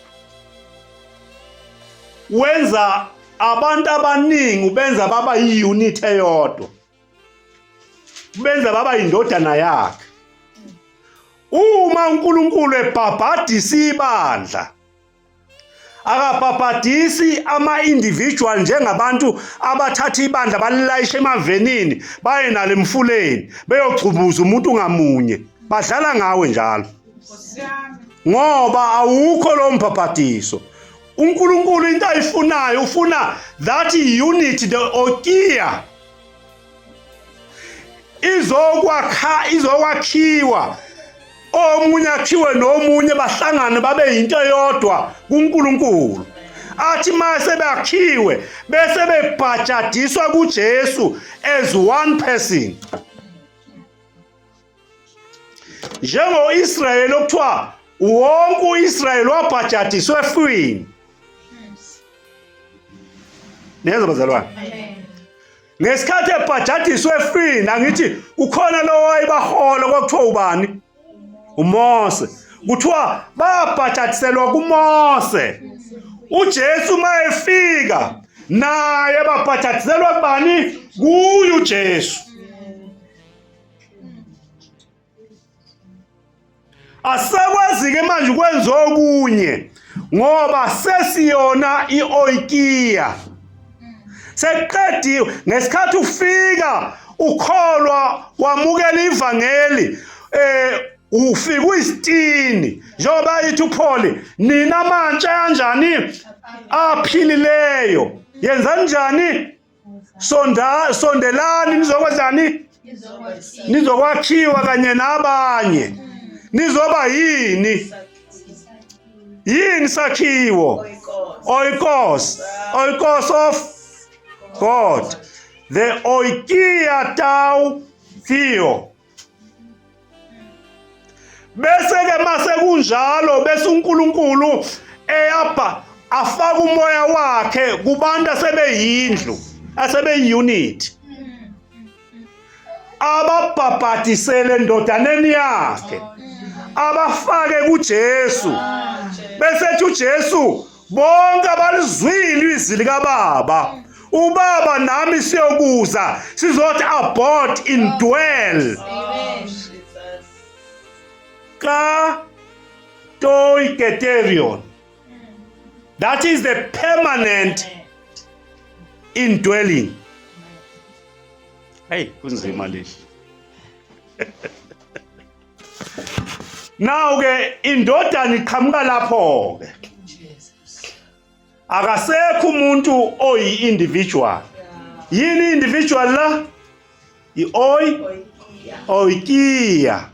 S1: wenza abantu abaningi ubenza baba yi-unit eyodwa benza baba indodana yakhe uma uNkulunkulu ebhabhadisa ibandla akabhabhadisi ama-individual njengabantu abathatha ibandla balilayishe emavenini baye nalo emfuleni beyogcubuza umuntu ngamunye badlala ngawe njalo ngoba awukho lo mbhabhadiso uNkulunkulu into ayifunayo ufuna that unity the okia izokwakha izokwakhiwa omunye akhiwe nomunye bahlangane babe yinto eyodwa kuNkulunkulu athi mase bakhiwe bese bebhajadiswa kuJesu as one person njengo-Israyeli okuthiwa wonke u-Israyeli wabhajadiswa efwini niyezwa bazalwane ngesikhathi ebhajadiswa efwini angithi ukhona lo wayebahola kwakuthiwa ubani uMose kuthiwa babhajadiselwa kuMose uJesu uma efika naye babhajadiselwa kubani kuye uJesu Asekwazi-ke manje ukwenza okunye ngoba sesiyona i-oikia. Sekuqediwe ngesikhathi ufika ukholwa wamukela ivangeli ufika uyisitini njengoba ithi uPaul nina mantsha kanjani aphilileyo yenza njani sonda sondelani nizokwenzani nizokwakhiwa kanye nabanye nizoba yini yini sakhiwo oikos oikos of God the oikia tau theo bese ke mase kunjalo bese uNkulunkulu eyabha afaka umoya wakhe kubantu asebeyindlu asebeyiunit ababhabhadisele endodaneni yakhe abafake kuJesu bese ethi uJesu bonke abalizwile izwi likababa ubaba nami siyokuza sizothi abort indwell ka toiketerion that is the permanent indwelling. Hey, kunzima leli. Now ke indodana iqhamuka lapho ke. Akasekho umuntu oyi individual. Yini individual la? I-oi oikia.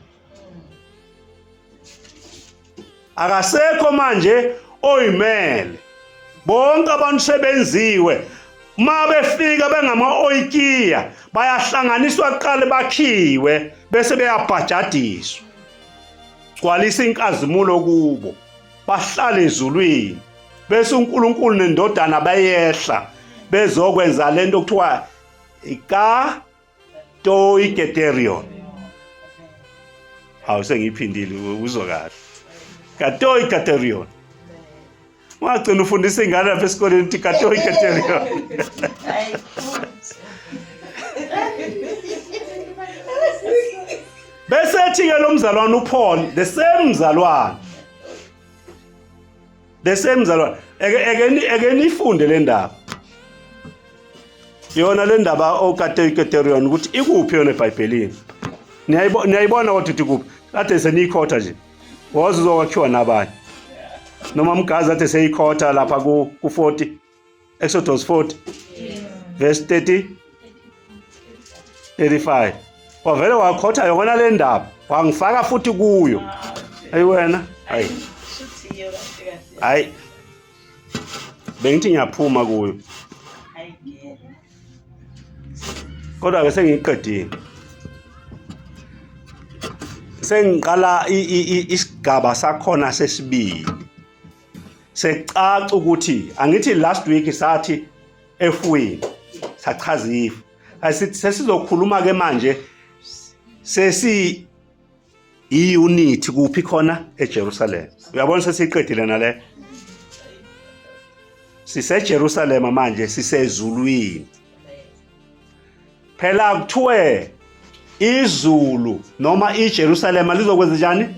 S1: Akasekho manje oyimele. Bonke abantu sebenziwe uma befika bengama-oikia bayahlanganiswa kuqale bakhiwe bese beyabhajadiswa. Gcwalisa inkazimulo kubo bahlale ezulwini bese uNkulunkulu nendodana bayehla bezokwenza lento okuthiwa ka toiketerion. Hawu sengiyiphindile uzwa kahle. Katoiketerion. Wagcina ufundisa ingane lapha esikoleni ukuthi katoiketerion. Bese ethi ke lo mzalwane uPaul the same mzalwane the same mzalwane eke eke eke nifunde le ndaba yona le ndaba okateiketerion ukuthi ikuphi yona eBhayibhelini. Niyayibona niyayibona kodwa ukuthi ikuphi. Kade seniyikhotha nje. Woze uzokwakhiwa nabanye. Noma mgazi ade seyikhotha lapha ku 40 Exodus 40 verse 30 35. Wavele wakhotha yona le ndaba wangifaka futhi kuyo. Ayi wena, hayi. Hayi. Bengithi ngiyaphuma kuyo. Kodwa ke sengiyiqedile. Sengiqala isigaba sakhona sesibili. Secaca ukuthi angithi last week sathi efuwini sachaza ifu. Asithi sesizokhuluma ke manje sesi i-unit kuphi khona eJerusalem. Uyabona sesiqedile nale. SiseJerusalem manje sisezulwini. Phela kuthiwe izulu noma iJerusalema lizokwenza njani?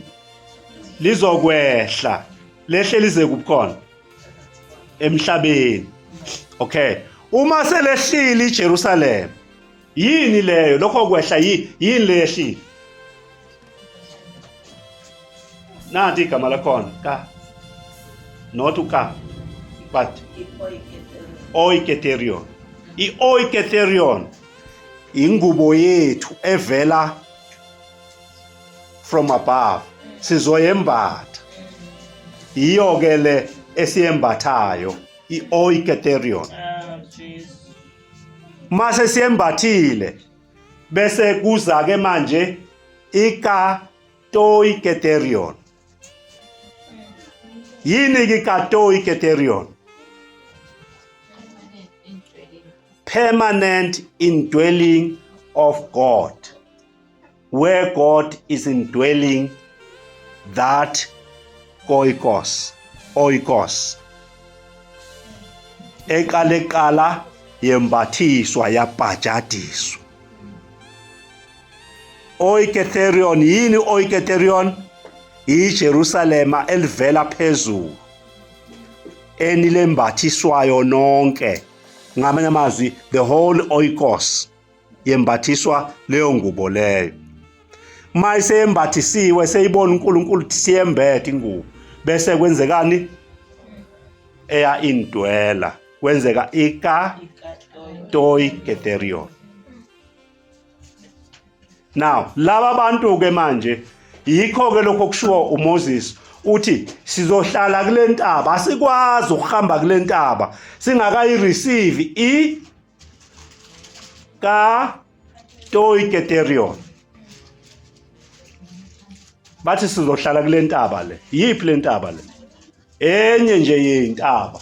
S1: Lizokwehla. Lehle lize kuphi khona? Emhlabeni. Okay. Uma selehlile iJerusalem yini leyo lokho kwehla yini leyehlile? Nanti igama lakhona ka not uka but oiketerion. I-oiketerion ingubo yethu evela from above sizoyembatha. Yiyo ke le esiyembathayo i-oiketerion. Mase siyembathile bese kuza ke manje ika toiketerion. Yini ke katoiketerion? Permanent indwelling of God. Where God is indwelling that oikos, oikos. Eqaleqala yembathiswa yabhajadiswa. Oiketerion yini oiketerion? IJerusalema elivela phezulu enilembathiswayo nonke. Ngamanye amazwi, the whole oikos yembathiswa leyo ngubo leyo. Uma iseyembathisiwe seyibona uNkulunkulu ukuthi siyembethe ingubo, bese kwenzekani? Eya indwela, kwenzeka ika toi keterion. Now laba bantu ke manje yikho ke lokho kushiwo uMoses uthi sizohlala kule ntaba, asikwazi ukuhamba kule ntaba singakayi receive i ka toiketerion. Bathi sizohlala kule ntaba le. Yiphi le ntaba le? Enye nje yeyintaba,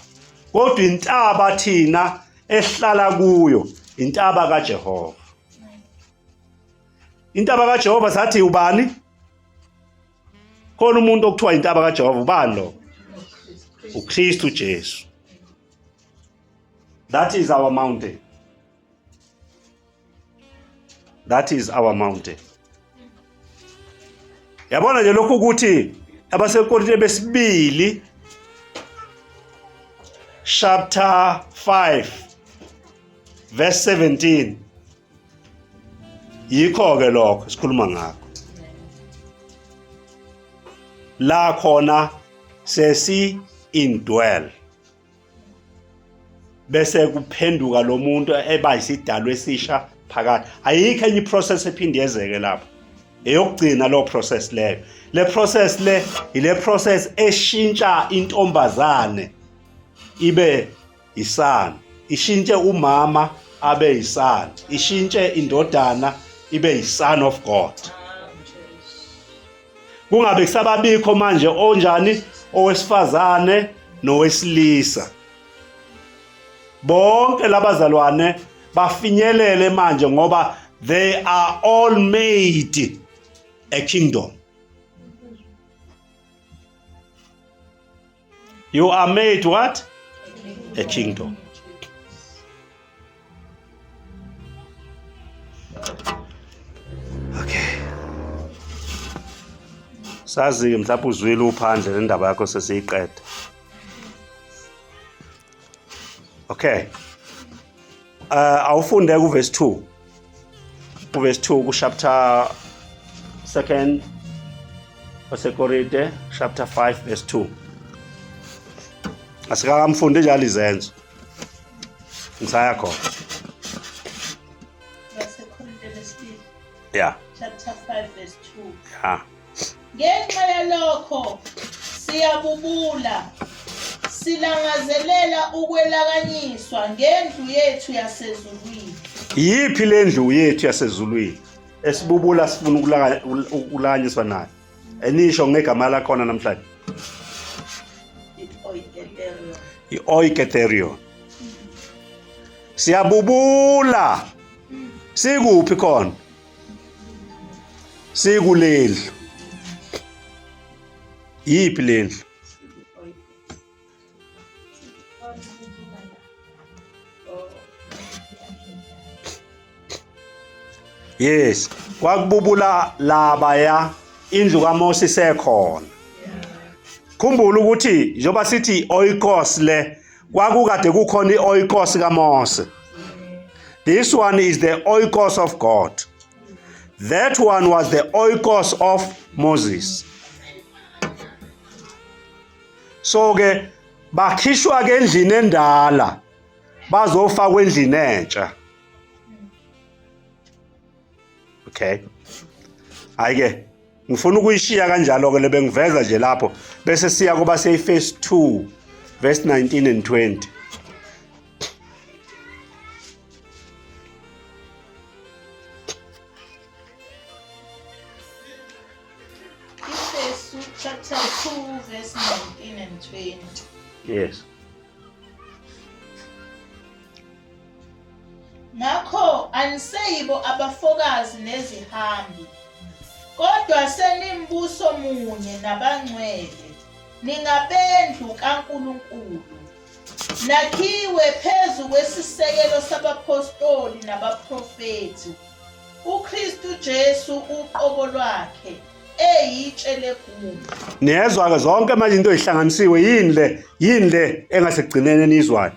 S1: kodwa intaba thina esihlala kuyo intaba kaJehova. Intaba kaJehova sathi ubani? Khona umuntu okuthiwa intaba kaJehova, ubani lo? uKristu Jesu. That is our mountain. That is our mountain. Yabona nje lokhu ukuthi abaseKorinte besibili chapter 5 verse 17 yikho ke lokho sikhuluma ngakho la khona sesi indwell bese kuphenduka lo muntu eba isidalwa esisha phakathi. Ayikho enye iprocess ephinde yezeke lapho, eyokugcina lo process leyo. Le process le ile process eshintsha intombazane ibe isana, ishintshe umama abe isana, ishintshe indodana ibe yi-son of God. Kungabe kusababikho manje onjani owesifazane nowesilisa. Bonke labazalwane bafinyelele manje ngoba they are all made a kingdom. You are made what? A kingdom. Okay. Sazi-ke mhlawumbe uzwile uphandle le ndaba yakho sesiyiqeda. Okay. Awufunde ku verse 2. Ku verse 2 ku chapter 2 waseKorinte chapter 5 verse 2. Asikakamfundi njalo izenzo. Ngisaya khona.
S4: Basekorinte besibili.
S1: Yeah.
S4: Chapter 5 verse 2.
S1: Yeah.
S4: Ngenxa yalokho siyabubula silangazelela ukwelakanyiswa ngendlu yethu yasezulwini.
S1: Yiphi le ndlu yethu yasezulwini esibubula sifuna ukulakanyiswa nayo? Enisho ngegama lakhona namhlanje. I-oiketerion. Siyabubula. Sikuphi khona? Sikulendlu. Yiphi lendlu? Yes, kwakububula labaya indlu kaMose isekhona. Khumbula ukuthi njengoba sithi oikos le kwakukade kukhona ioikos kaMose. This one is the oikos of God. That one was the oikos of Moses. So ke bakhishwa ke endlini endala bazofakwa endlini entsha. Okay. Hayi ke ngifuna ukuyishiya kanjalo ke lebengiveza nje lapho bese siya kuba seyi phase 2 verse 19 and 20.
S4: Efesu chapter 2 verse 19 and 20.
S1: Yes.
S4: Ngakho aniseyibo abafokazi nezihambi, kodwa senimbuso munye nabangcwele, ningabendlu kaNkulunkulu. Nakhiwe phezu kwesisekelo sabaphostoli nabaprofethi, uKristu Jesu uqobo lwakhe eyitshe legumbi.
S1: Niyezwa ke zonke manje into ezihlanganisiwe yini le yini le engasekugcineni enizwayo.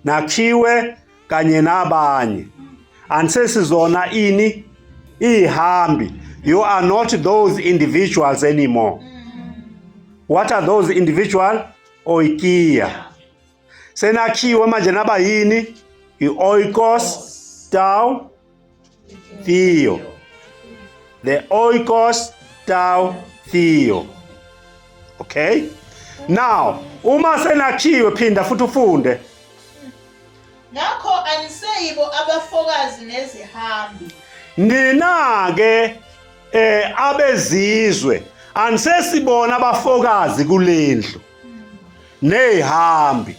S1: Nakhiwe kanye nabanye. Anisesizona ini ihambi. You are not those individuals anymore. What are those individual? Oikia. Senakhiwe manje naba yini? I-oikos tau theo. The oikos tau theo. Okay? Now, uma senakhiwe phinda futhi ufunde.
S4: Ngakho aniseyibo abafokazi nezihambi.
S1: Nina ke eh abezizwe anisesibona abafokazi kulendlu nezihambi.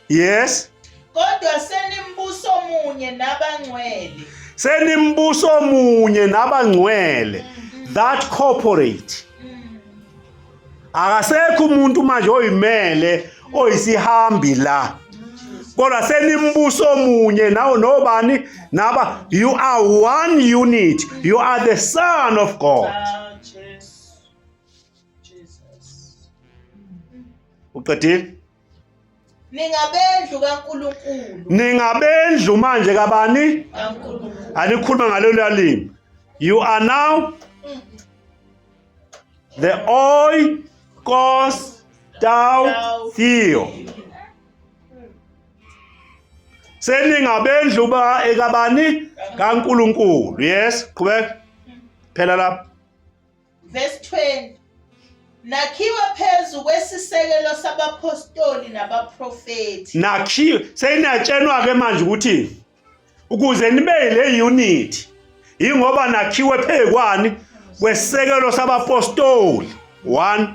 S1: Yes.
S4: Kodwa senimbuso munye nabangcwele.
S1: Senimbuso munye nabangcwele. That corporate. Akasekho umuntu manje oyimele oyisihambi la. Kodwa senimbuso munye nawo nobani naba you are one unit. You are the son of God.
S4: Ah, Jesu. Jesus.
S1: Uqedile?
S4: Ningabendlu kaNkulunkulu.
S1: Ningabendlu manje kabani?
S4: KaNkulunkulu.
S1: Anikhuluma ngalolu limi. You are now the oikos tau theo. Seningabendlu ba ekabani? KaNkulunkulu. Yes, qhubeka. Phela lapho.
S4: Verse 20. Nakhiwe phezu kwesisekelo sabaphostoli nabaprofethi.
S1: Nakhiwe seniyatshenwa ke manje ukuthi ukuze nibe le unit ingoba nakhiwe phekwani kwesisekelo sabapostoli 1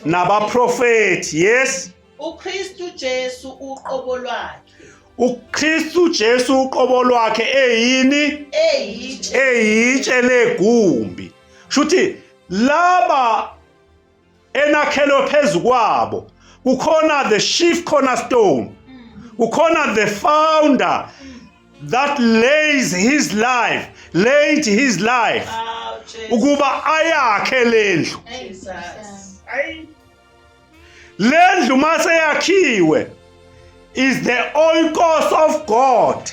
S1: nabaprofethi yes
S4: uKristu Jesu uqobo lwakhe
S1: uKristu Jesu uqobo lwakhe eyini
S4: eyitshe
S1: eyitshe legumbi shuthi laba enakhelwe phezu kwabo kukhona the chief cornerstone kukhona the founder that lays his life laid his life ukuba ayakhe lendlu lendlu mase yakhiwe is the oikos of God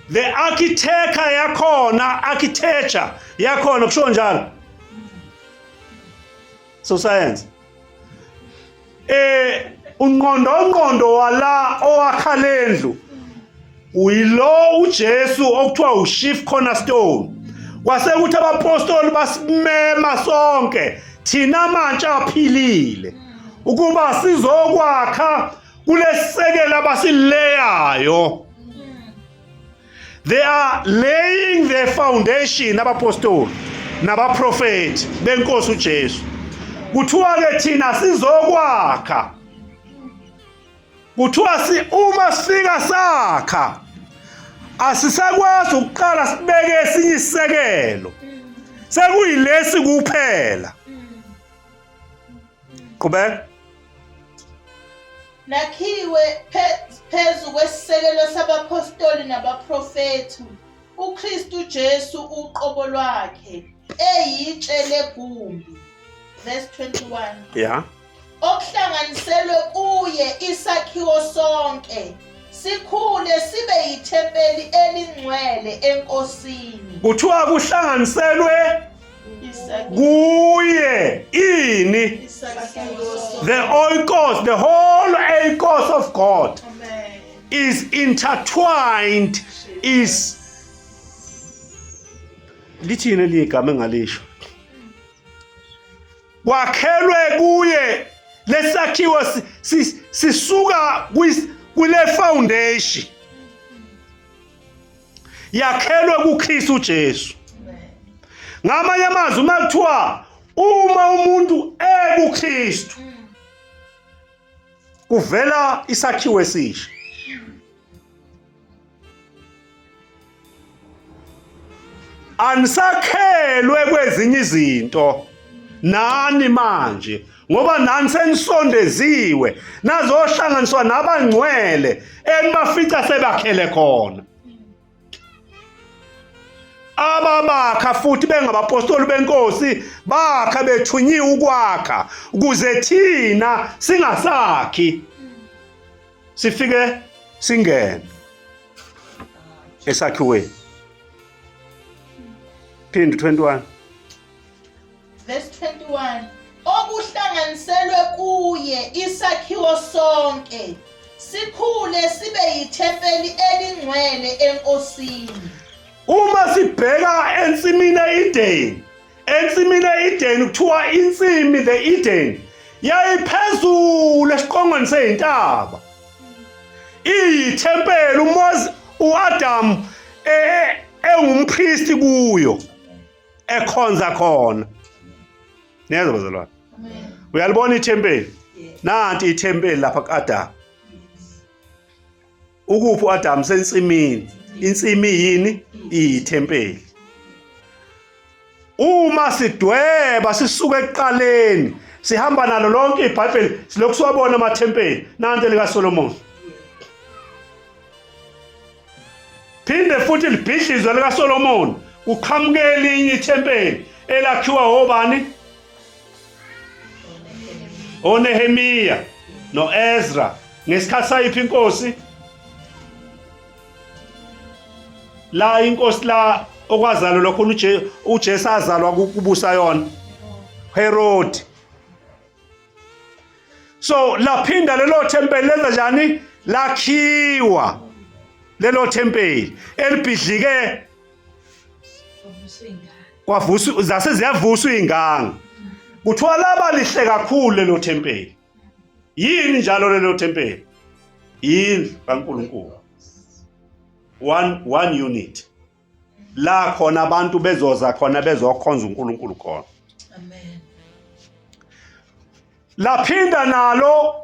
S1: the architecture yakhona architecture yakhona kusho njalo so science eh unqondo unqondo wala owakha lendlu uyilo uJesu okuthiwa uchief cornerstone kwase kuthi abapostoli basimema sonke thina manje aphilile ukuba sizokwakha kulesisekelo abasileyayo they are laying the foundation abapostoli nabaprofeti benkosi uJesu kuthiwa ke thina sizokwakha kuthiwa si uma sifika sakha asisakwazi ukuqala sibeke esinye isisekelo sekuyilesi kuphela qhubeka
S4: Nakhiwe phezu kwesisekelo sabaphostoli nabaprofethi, uKristu Jesu uqobo lwakhe, eyitshe legumbi. Verse 21.
S1: Yeah.
S4: Okuhlanganiselwe kuye isakhiwo sonke sikhule sibe yithempeli elingcwele eNkosini.
S1: Kuthiwa kuhlanganiselwe kuye ini the oikos the whole oikos of God is intertwined is lithini elinye igama engalisho kwakhelwe kuye lesakhiwo sisuka kule foundation yakhelwe kuKristu Jesu ngamanye amazwi uma kuthiwa uma umuntu ekuKristu kuvela isakhiwo esisha anisakhelwe kwezinye izinto nani manje ngoba nani senisondeziwe nazohlanganiswa nabangcwele enibafica sebakhele khona. Ababakha futhi bengabapostoli benkosi bakha bethunyiwe ukwakha ukuze thina singasakhi sifike singene esakhiweni. Phinde 21.
S4: Verse 21 Okuhlanganiselwe kuye isakhiwo sonke sikhule sibe yithempeli elingcwele eNkosini.
S1: Uma sibheka ensimini e-Eden, ensimini e-Eden kuthiwa insimi the Eden yayiphezulu esiqongweni seyintaba. Iyithempeli uMoses uAdam e, e, engumpristi kuyo. Ekhonza khona. Niyezwa bazalwane? Uyalibona ithempeli? Nanti ithempeli lapha kuAdam. Ukuphi uAdam sensimini? Insimi yini? Iyithempeli. Uma sidweba sisuka ekuqaleni sihamba nalo lonke iBhayibheli silokhu siwabona amathempeli nanti likaSolomon. Phinde futhi libhidlizwe likaSolomon kuqhamuke elinye ithempeli elakhiwa obani? ONehemiya noEzra ngesikhathi sayiphi inkosi? La inkosi la okwazalwa lokho uJesu azalwa kubusa yona Herod. So laphinda lelo thempeli lenza njani? Lakhiwa lelo thempeli elibhidlike kwavuswa zase ziyavuswa izingane. Kuthiwa laba lihle kakhulu lelo thempeli. Yini njalo lelo thempeli? Yindlu kaNkulunkulu. One unit. La khona abantu bezoza khona bezokhonza uNkulunkulu khona.
S3: Amen.
S1: Laphinda nalo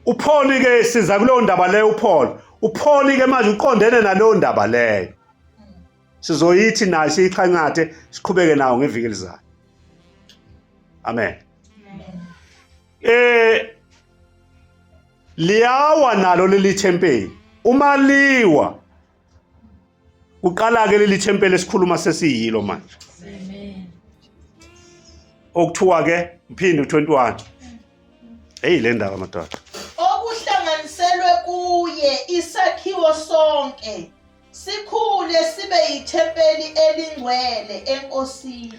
S1: uPaul ke siza kuleyo ndaba leyo uPaul. uPaul ke manje uqondene naleyo ndaba leyo. Sizoyithi nayo siyixhangathe siqhubeke nawo ngeviki elizayo. Amen. Liyawa nalo leli thempeli. Uma liwa kuqala ke leli thempeli esikhuluma sesiyilo manje.
S3: Amen.
S1: Okuthiwa ke mphinde u21. Hey le ndaba madoda.
S4: Okuhlanganiselwe kuye isakhiwo sonke sikhule sibe yithempeli elingcwele eNkosini.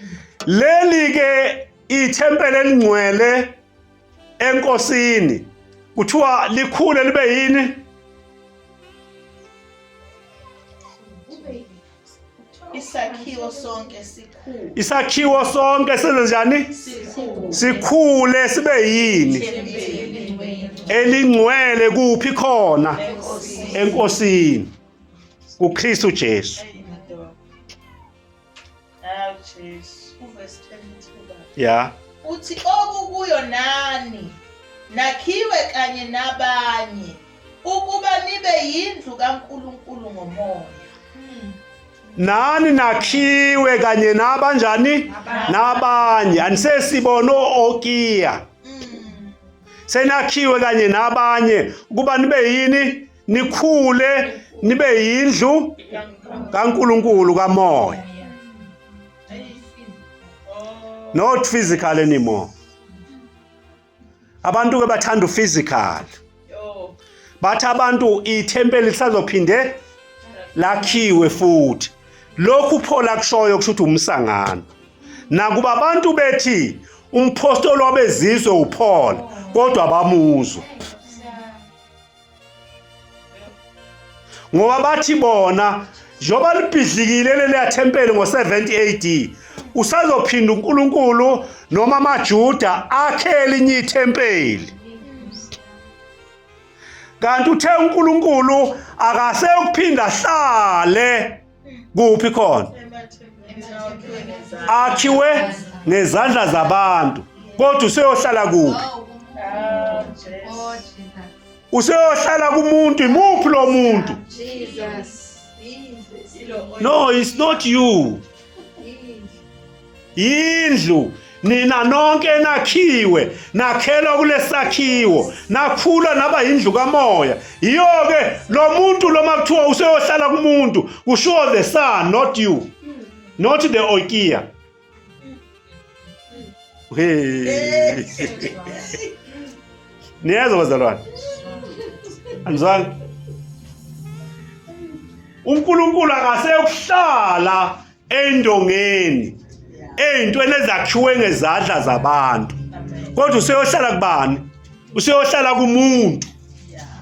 S1: Leli ke ithempeli elingcwele eNkosini kuthiwa likhule libe yini?
S4: Isakhiwo sonke sikhule.
S1: Isakhiwo sonke senze njani?
S4: Sikhule.
S1: Sikhule sibe yini? Elingcwele kuphi khona? Enkosini. KuKristu Jesu.
S4: Awu Jesu. Uverse 22 baba.
S1: Ya.
S4: Uthi okukuyo nani nakhiwe kanye nabanye ukuba nibe yindlu kaNkulunkulu ngomoya.
S1: Nani nakhiwe kanye nabanjani? Nabanye. Anisesibona okiya. Senakhiwe kanye nabanye ukuba nibe yini? Nikhule nibe yindlu kaNkulunkulu kamoya. Not physical anymore. Abantu ke bathanda uphysical. Bathi abantu ithempeli lisazophinde lakhiwe futhi. Lokhu uPaul akushoyo kusho ukuthi umsangano. Nakuba abantu bethi umphostoli wabezizwe uPaul kodwa bamuzwa. Ngoba bathi bona njengoba libhidlikile leliya thempeli ngo-70 AD usazophinda uNkulunkulu noma amaJuda akhe elinye ithempeli. Kanti uthe uNkulunkulu akase ukuphinda ahlale kuphi khona? Akhiwe ngezandla zabantu kodwa useyohlala kuphi? Useyohlala kumuntu. Imuphi lo muntu? No, it's not you. Yindlu nina nonke enakhiwe nakhelwa kulesakhiwo nakhula naba yindlu kamoya. Yiyo ke lo muntu lo makuthiwa useyohlala kumuntu kushiwo the son not you. Not the oikia. Hey. Niyezwa bazalwane? Anizwanga? uNkulunkulu akasekuhlala endongeni ey'ntweni ezakhiwe ngezandla zabantu kodwa useyohlala kubani useyohlala kumuntu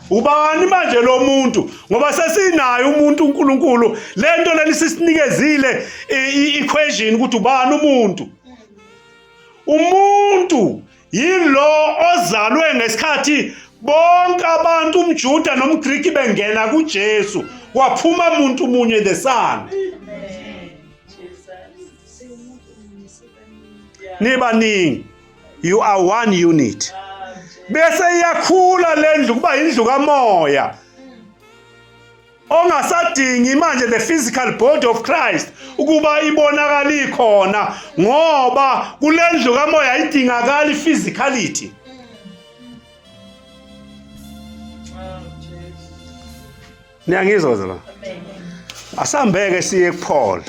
S1: ubani manje lo muntu ngoba sesinaye umuntu uNkulunkulu lento leni sisinikezile i-equation ukuthi ubani umuntu umuntu yilo ozalwe ngesikhathi bonke abantu umJuda nomGriki bengena kuJesu waphuma umuntu munye the son nibaningi you are one unit bese iyakhula lendlu kuba indlu kamoya ongasadingi manje the physical body of Christ ukuba ibonakala ikhona ngoba kulendlu kamoya ayidingakali physicality Niyangizwa bazalwane? Asambeke siye kuPaul.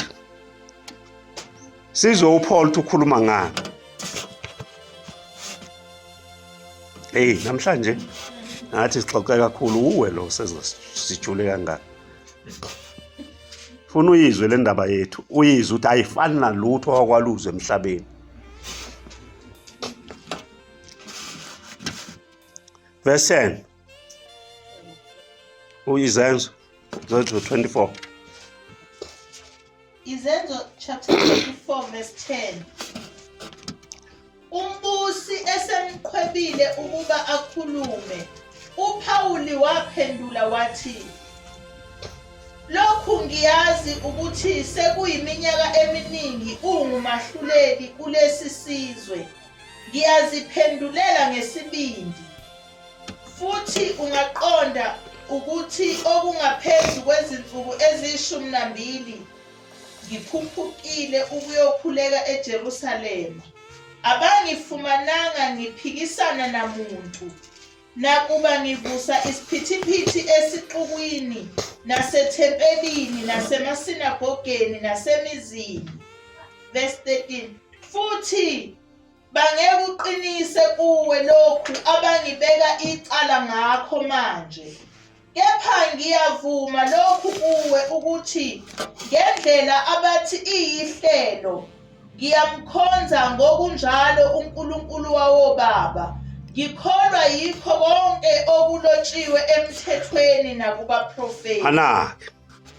S1: Sizwe uPaul ukuthi ukhuluma ngani. Hey, namhlanje ngathi sixoxe kakhulu uwe lo sezosijule kangaka. Funa uyizwe le ndaba yethu, uyizwe ukuthi ayifani nalutho okwaluzwe emhlabeni. Verse 10. Uyizenzo Izenzo 24.
S4: Izenzo chapter 24 verse 10. Umbusi esemqhwebile ukuba akhulume, uPhawuli waphendula wathi, Lokhu ngiyazi ukuthi sekuyiminyaka eminingi ungumahluleli kulesi sizwe. Ngiyaziphendulela ngesibindi. Futhi ungaqonda ukuthi okungaphezu kwezinsuku eziyishumi nambili ngikhuphukile ukuyokhuleka eJerusalema. Abangifumananga ngiphikisana namuntu, nakuba ngivusa isiphithiphithi esixukwini nasethempelini nasemasinagogeni nasemizini. Verse 13. Futhi Bangekuqinise kuwe lokhu abangibeka icala ngakho manje. Kepha ngiyavuma lokhu kuwe ukuthi ngendlela abathi iyihlelo ngiyamkhonza ngokunjalo uNkulunkulu wawobaba. Ngikholwa yikho konke okulotshiwe emthethweni nakubaprofethi.
S1: Anake.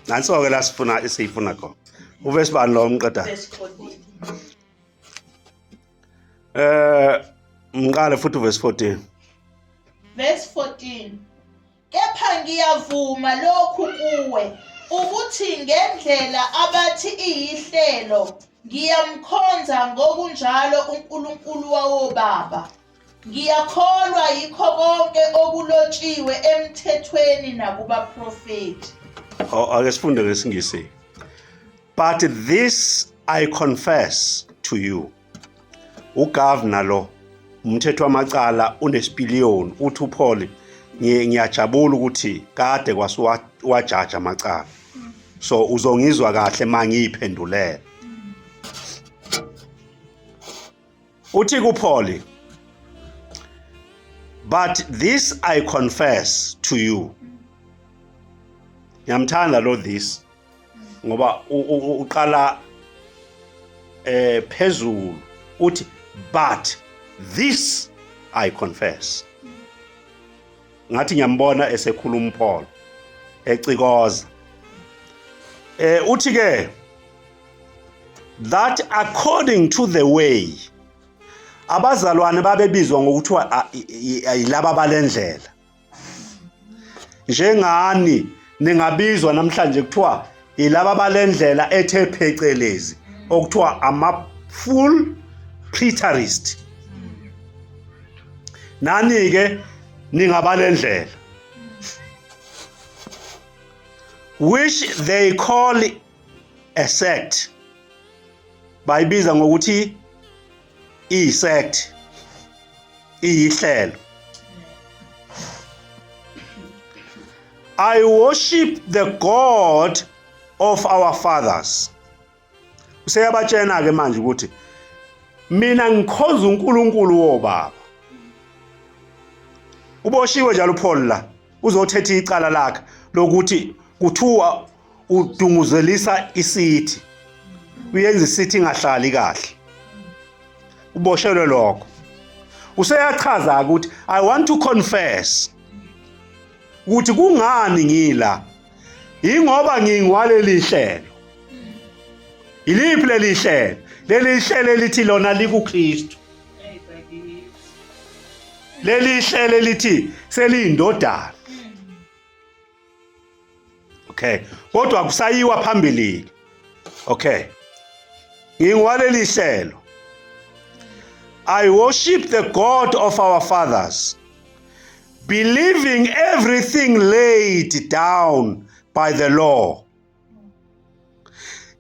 S1: Nanso-ke la sifuna esiyifuna khona. Uvesi bani lo umqeda?
S4: Verse 14.
S1: Eh ngiqale futhi verse 14.
S4: Verse 14. Kepha ngiyavuma lokhu kuwe ukuthi ngendlela abathi iyihlelo ngiyamkhonza ngokunjalo uNkulunkulu wawobaba. Ngiyakholwa yikho konke okulotshiwe emthethweni nakubaprofethi.
S1: Oh, ake sifunde ngesiNgisi. But this I confess to you. Ugovernor lo umthetho wamacala unesipiliyoni uthi uPaul ngiyajabula ukuthi kade kwasuwajaja amacala. So uzongizwa kahle mangiyiphendulela. Uthi kuPaul But this I confess to you. Ngiyamthanda lo this ngoba uqala eh phezulu uthi but this I confess. Ngathi ngiyambona esekhuluma uPaul ecikoza. Eh uthi ke that according to the way abazalwane babebizwa ngokuthiwa yilaba balendlela njengani ningabizwa namhlanje kuthiwa yilaba balendlela ethe phecelezi okuthiwa ama full preterist nani ke ningabalendlela which they call a sect bayibiza ngokuthi iyi-sect iyihlelo I worship the God of our fathers. Useyabatshena ke manje ukuthi mina ngikhonza uNkulunkulu wobaba. Uboshiwe njalo uPaul la uzothetha icala lakhe lokuthi kuthiwa udunguzelisa isithi uyenza isithi ingahlali kahle uboshelwe lokho useyachaza ukuthi i want to confess ukuthi kungani ngila ingoba ngingwaleli hlelo iliphi leli hlelo leli hlelo elithi lona likuKristu leli hlelo elithi seliyindodana okay kodwa kusayiwa phambili okay ngingwaleli hlelo I worship the God of our fathers believing everything laid down by the law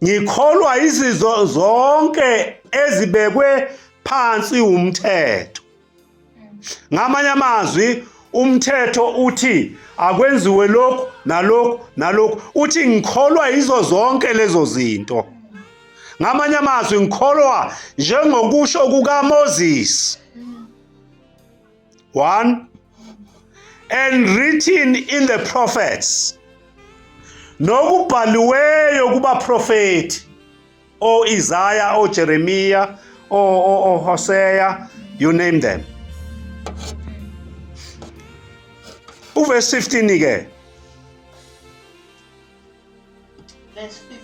S1: ngikholwa izizo zonke ezibekwe phansi umthetho ngamanye amazwi umthetho uthi akwenziwe lokhu nalokhu nalokhu uthi ngikholwa yizo zonke lezo zinto ngamanye amazwi ngikholwa njengokusho kukaMoses 1 and written in the prophets nokubhaliweyo kubaprofeti o-Isaya oJeremiya oHosea you name them uverse 15 ke
S4: verse 15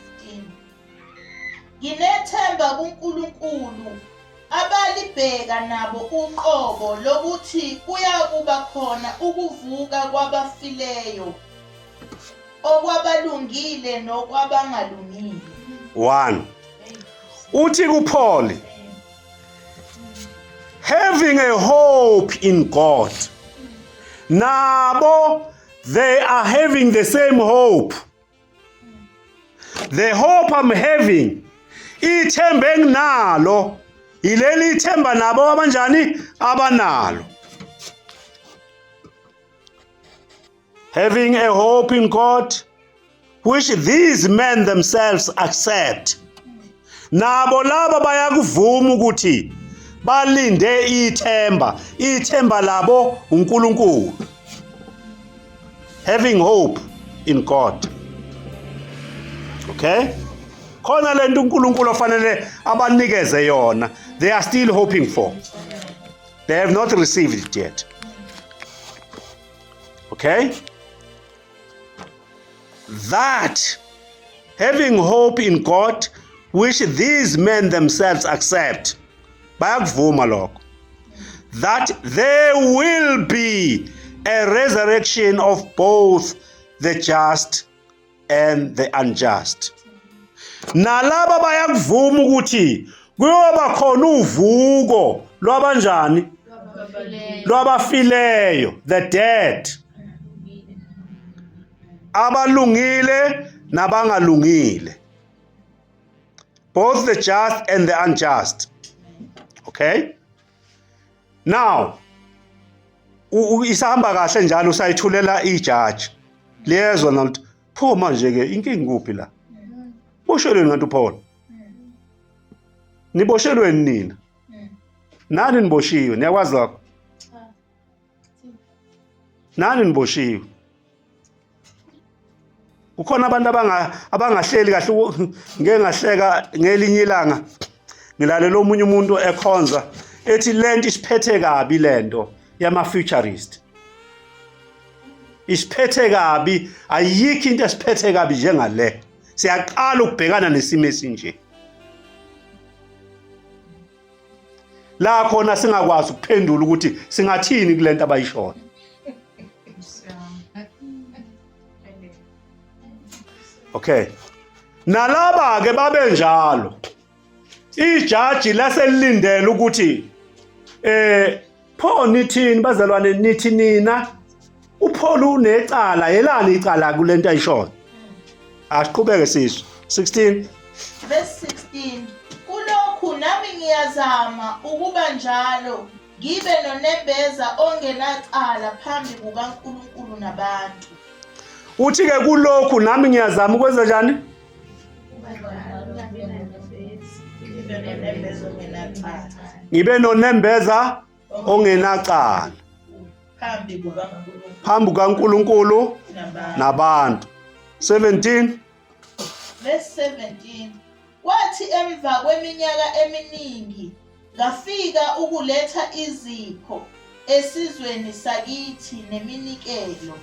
S4: Nginethemba kuNkulunkulu abalibheka nabo uqobo lokuthi kuyakuba khona ukuvuka kwabafileyo okwabalungile nokwabangalungile.
S1: 1 Uthi kuPaul having a hope in God nabo they are having the same hope the hope I'm having ithemba enginalo yileli ithemba nabo abanjani abanalo having a hope in God which these men themselves accept nabo laba bayakuvuma ukuthi balinde ithemba ithemba labo uNkulunkulu having hope in God okay khona lento uNkulunkulu ofanele abanikeze yona they are still hoping for they have not received it yet okay that having hope in God which these men themselves accept bayakuvuma lokho that there will be a resurrection of both the just and the unjust nalaba bayakuvuma ukuthi kuyoba khona uvuko lwabanjani lwabafileyo the dead abalungile nabangalungile both the just and the unjust okay now isahamba kahle njalo usayithulela ijaji liyezwa nalokuthi pho manje ke inkinga kuphi la boshelweni kanti uPaul niboshelweni nina nani niboshiwe niyakwazi lokho nani niboshiwe kukhona abantu abanga abangahleli kahle ngeke ngahleka ngelinye ilanga ngilalela omunye umuntu ekhonza ethi lento isiphethe kabi lento yama futurist isiphethe kabi ayikho into esiphethe kabi njengale siyaqala ukubhekana nesimo esinje la khona singakwazi ukuphendula ukuthi singathini kulento abayishoyo okay nalaba ke babenjalo ijaji laselindele ukuthi eh pho nithini bazalwane nithi nina uPaul unecala yelani icala kulento ayishoyo asiqhubeke sisu 16
S4: verse 16 kulokhu nami ngiyazama ukuba njalo ngibe nonembeza ongenacala phambi kukaNkulunkulu nabantu
S1: uthi ke kulokhu nami ngiyazama ukwenza njani
S4: Ngibe nonembeza ongenacala.
S1: Ngibe nonembeza ongenacala.
S4: Phambi kukaNkulunkulu.
S1: Phambi kukaNkulunkulu nabantu. 17
S4: Verse 17 Kwathi emva kweminyaka eminingi ngafika ukuletha izipho esizweni sakithi neminikelo.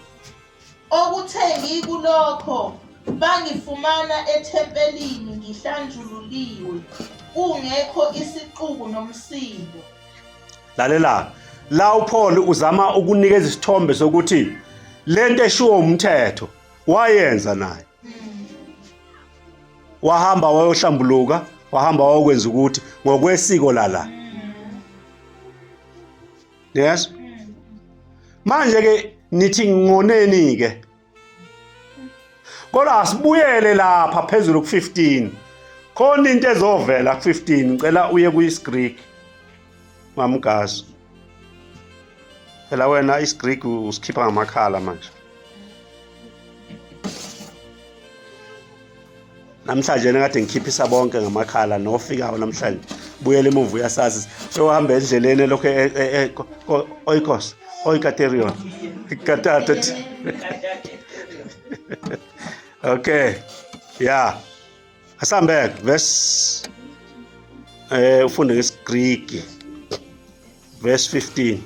S4: Okuthe ngikulokho bangifumana ethempelini ngihlanjululiwe, kungekho isixuku nomsindo.
S1: Lalela la uPaul uzama ukunikeza isithombe sokuthi lento eshiwo umthetho wayenza naye. Wahamba wayohlambuluka, wahamba wayokwenza ukuthi ngokwesiko lala. Yes. Manje ke nithi ngoneni ke? Kodwa asibuyele lapha phezulu ku15. Khona into ezovela ku15, ngicela uye kuyiSigreek. Mamgazi. Phela wena isiGreek usikhipha ngamakhala manje. Namhlanje kade ngikhiphisa bonke ngamakhala nofikayo namhlanje buyela emuva uyasazi sewuhamba endleleni elokhu e, e, e, oikos oikaterion katata okay yeah asambeke verse eh ufunde ngesiGreek verse 15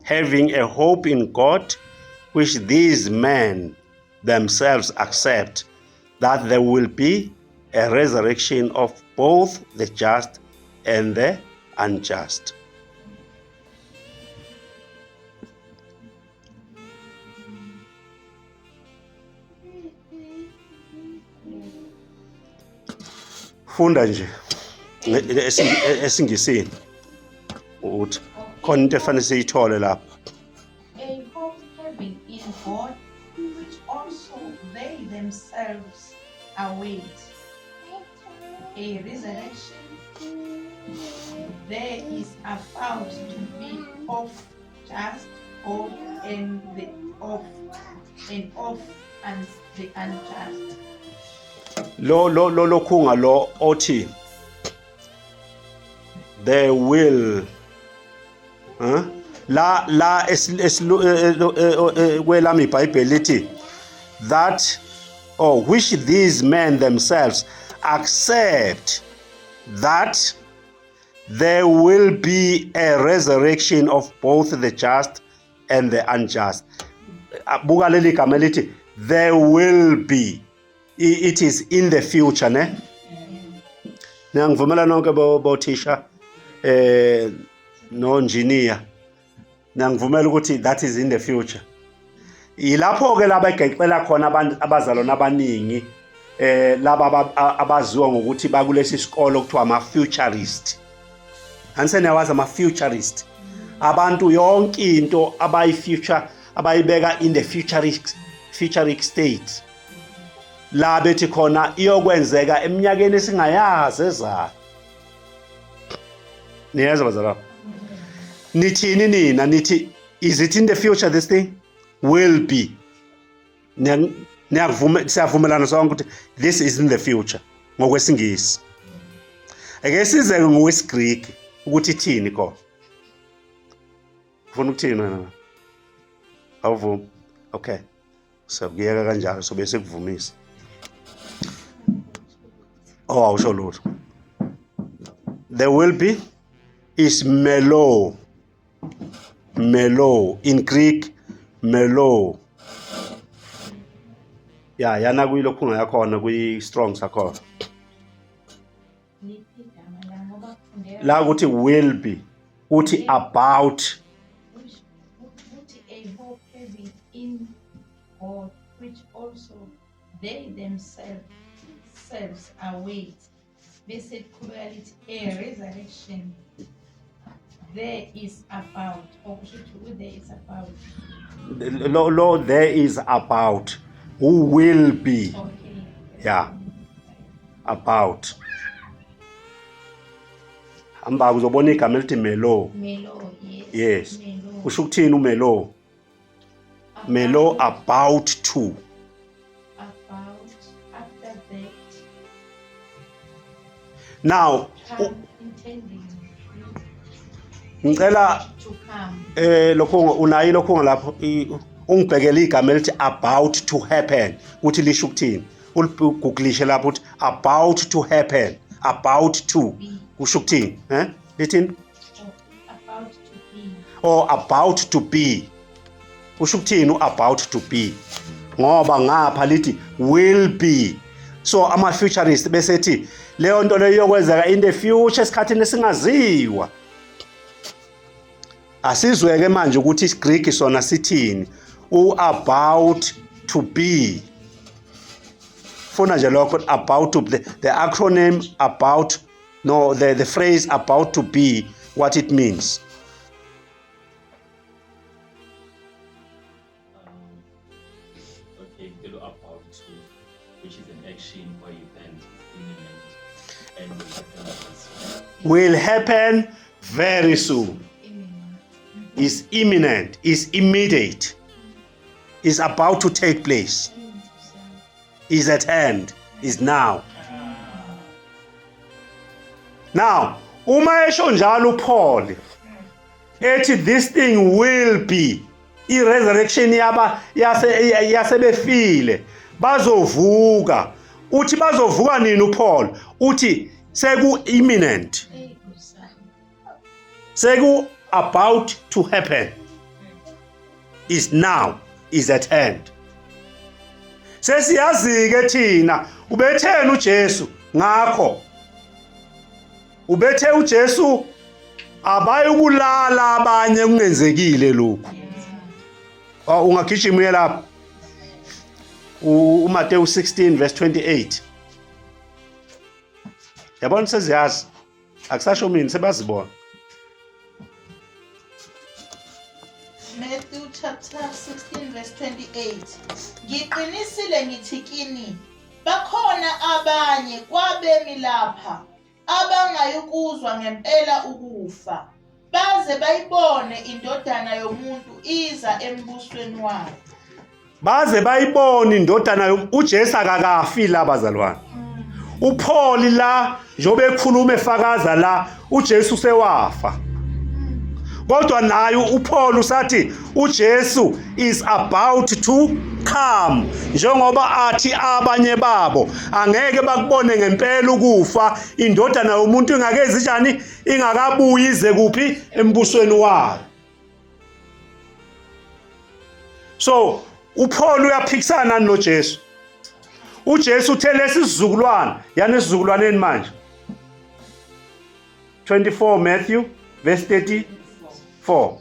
S1: having a hope in God, which these men themselves accept, that there will be a resurrection of both the just and the unjust. Funda nje esingisini ukuthi khona into efanele siyithole lapha.
S5: A hope having in God, which also they themselves await. A resurrection there is about to be of just of and the of and of and the unjust.
S1: Lo lo lo lokhunga lo othi there will huh? la la kwelami iBhayibheli lithi that or which these men themselves accept that there will be a resurrection of both the just and the unjust buka leli gama elithi there will be it is in the future ne niyangivumela nonke bothisha eh no engineer niyangivumela ukuthi that is in the future yilapho ke laba egeqela khona abantu abazalwana abaningi eh laba abaziwa ngokuthi bakulesi sikolo kuthiwa ama futurist anisenawazi ama futurist abantu yonke into abayi future abayibeka in the futurist futuristic state la bethi khona iyokwenzeka eminyakeni esingayazi ezayo niyezwa bazalwane nithini nina nithi is it in the future this thing will be niyakuvuma siyavumelana sonke ukuthi this is in the future ngokwesingisi ake size ngokwesiGreek ukuthi ithini khona ufuna ukuthini wena awuvumi okay Siyakuyeka kanjalo sobe sikuvumisa. Oh, awusho lutho. There will be is melo. Melo in Greek melo. Ya yana kuyilokhu yakhona kwi strong sakhona. La ukuthi will be uthi about
S5: uthi a hope having in God which also they themselves selves await bese liqhubeka lithi a resurrection there is about okusho ukuthi there is about
S1: lo, lo there is about who will be
S5: okay.
S1: yeah about hamba uzobona igama elithi melo
S5: melo yes
S1: yes
S5: melo.
S1: Kusho ukuthini umelo melo about to
S5: about after
S1: Now ngicela lokho unayo lokho lapho ungibhekele igama elithi about to happen ukuthi lisho ukuthini. Uliguglishe lapho ukuthi about to happen, about to kusho ukuthini? Lithini?
S3: About to be.
S1: Or about to be. Kusho ukuthini about to be? Ngoba ngapha lithi will be. So ama futurist besethi leyo nto leyo iyokwenzeka in the future esikhathini esingaziwa. Asizweke manje ukuthi isiGreek sona sithini u about to be. Funa nje lokho about to be, the acronym about, no, the phrase about to be, what it means.
S6: Okay, the about to, which is an action or event, is imminent and will happen very soon.
S1: Will happen very soon. Is imminent, is immediate, is about to take place, is at hand, is now. Now, uma esho njalo uPaul ethi this thing will be, i-resurrection yaba yasebefile bazovuka. Uthi bazovuka nini uPaul? Uthi seku imminent, seku about to happen, is now, is at hand. Sesiyazi-ke thina ubetheni uJesu ngakho. Ubethe uJesu abayikulala abanye kungenzekile lokhu. Ungagijima uye lapho. uMateyu 16 verse 28. Yabona seziyazi. Akusasho mina sebazibona.
S4: Matthew chapter 16 verse 28. Ngiqinisile ngithi kini, bakhona abanye kwabemi lapha abangayukuzwa ngempela ukufa, baze bayibone indodana yomuntu iza embusweni wayo.
S1: Baze bayibone indodana uJesu akakafi la bazalwane. uPaul la njengoba ekhuluma efakaza la uJesu sewafa. Kodwa naye uPaul usathi uJesu is about to come, njengoba athi abanye babo angeke bakubone ngempela ukufa indodana yomuntu ingakezi njani, ingakabuyi ize kuphi embusweni wayo. So uPaul uyaphikisana noJesu. uJesu uthe lesi sizukulwane, yani esizukulwaneni manje 24 Matthew verse 34.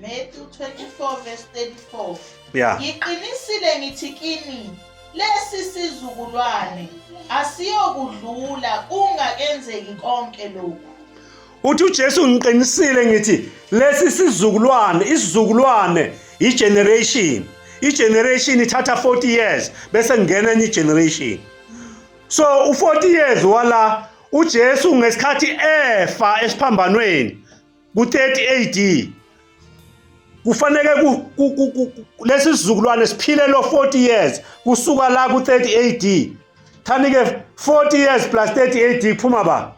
S4: Matthew 24 verse 34.
S1: Yeah.
S4: Ngiqinisile ngithi kini, lesi sizukulwane asiyokudlula kungakenzeki konke lokhu.
S1: Uthi uJesu ngiqinisile ngithi lesi sizukulwane, isizukulwane igeneration. Igeneration ithatha 40 years bese kungena enye igeneration. So u40 years wala uJesu ngesikhathi efa esiphambanweni ku30 AD kufanele lesi sizukulwane siphile lo 40 years kusuka la ku30 AD. Thani ke 40 years plus 30 AD kuphuma ba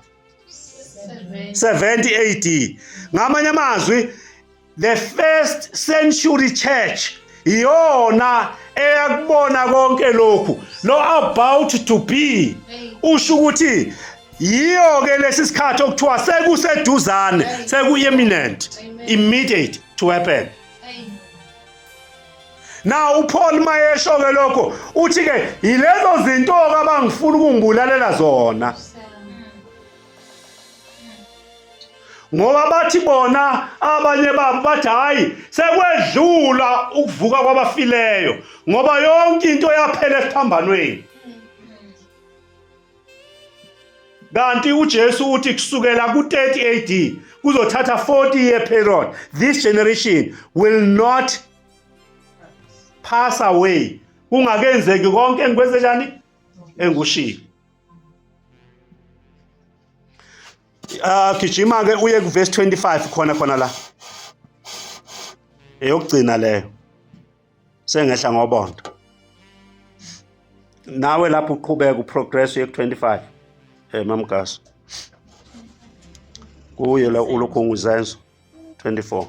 S1: 70 AD. Ngamanye amazwi the first century church iyona eyakubona konke lokhu lo about to be, usho ukuthi yiyo ke lesi sikhathi okuthiwa sekuseduzane, seku-imminent, immediate to happen. Now uPaul mayesho ke lokho uthi ke yilezo zinto ke abangifuna ukungibulalela zona, ngoba bathi bona abanye babo bathi hayi sekwedlula ukuvuka kwabafileyo ngoba yonke into yaphela esiphambanweni. Kanti uJesu uthi kusukela ku-30 AD kuzothatha 40 year period, this generation will not pass away kungakenzeki konke engikwenze njani engushilo. Gijima ke uye ku verse 25 khona khona la, eyokugcina leyo, sengehla ngobondo nawe lapho uqhubeka uprogress uye ku 25. Eh mamgaso. Kuye la ulokhu nguzenzo 24.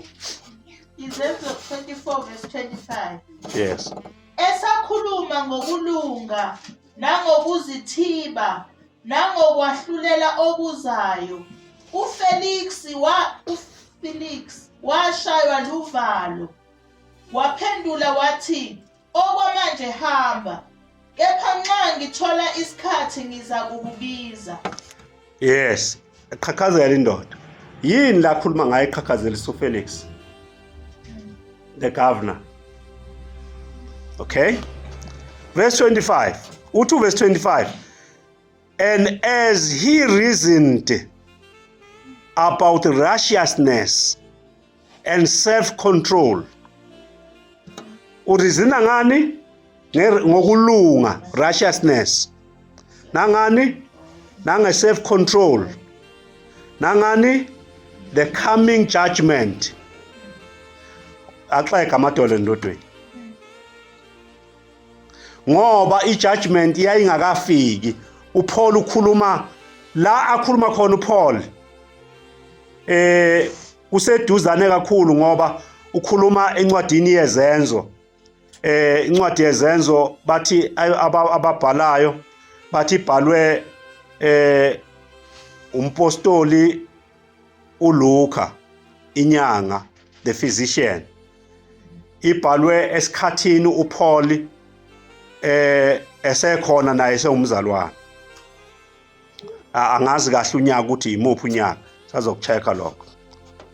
S4: Izenzo 24 verse 25.
S1: Yes.
S4: Esakhuluma ngokulunga nangokuzithiba nangokwahlulela okuzayo uFelix wa uFelix washaywa luvalo waphendula wathi okwamanje hamba kepha nxa ngithola isikhathi ngiza kukubiza.
S1: Yes, eqhaqhazela indoda. Yini la khuluma ngayo eqhaqhazelisa uFelix? The governor. Okay? Verse 25. Uthi verse 25. And as he reasoned about righteousness and self-control. Urizina ngani? Ngokulunga, righteousness. Nangani? Nange self-control. Nangani? The coming judgment. Axega amadolo endodweni. Ngoba i-judgment yayingakafiki. uPaul ukhuluma la akhuluma khona uPaul eh kuseduzane kakhulu ngoba ukhuluma encwadini yezenzo eh incwadi yezenzo bathi ababhalayo bathi ibhalwe eh umpostoli uLuka inyanga the physician ibhalwe esikhathini uPaul eh esekhona naye sewumzalwane angazi kahle unyaka ukuthi imuphi unyaka sazokuchecka lokho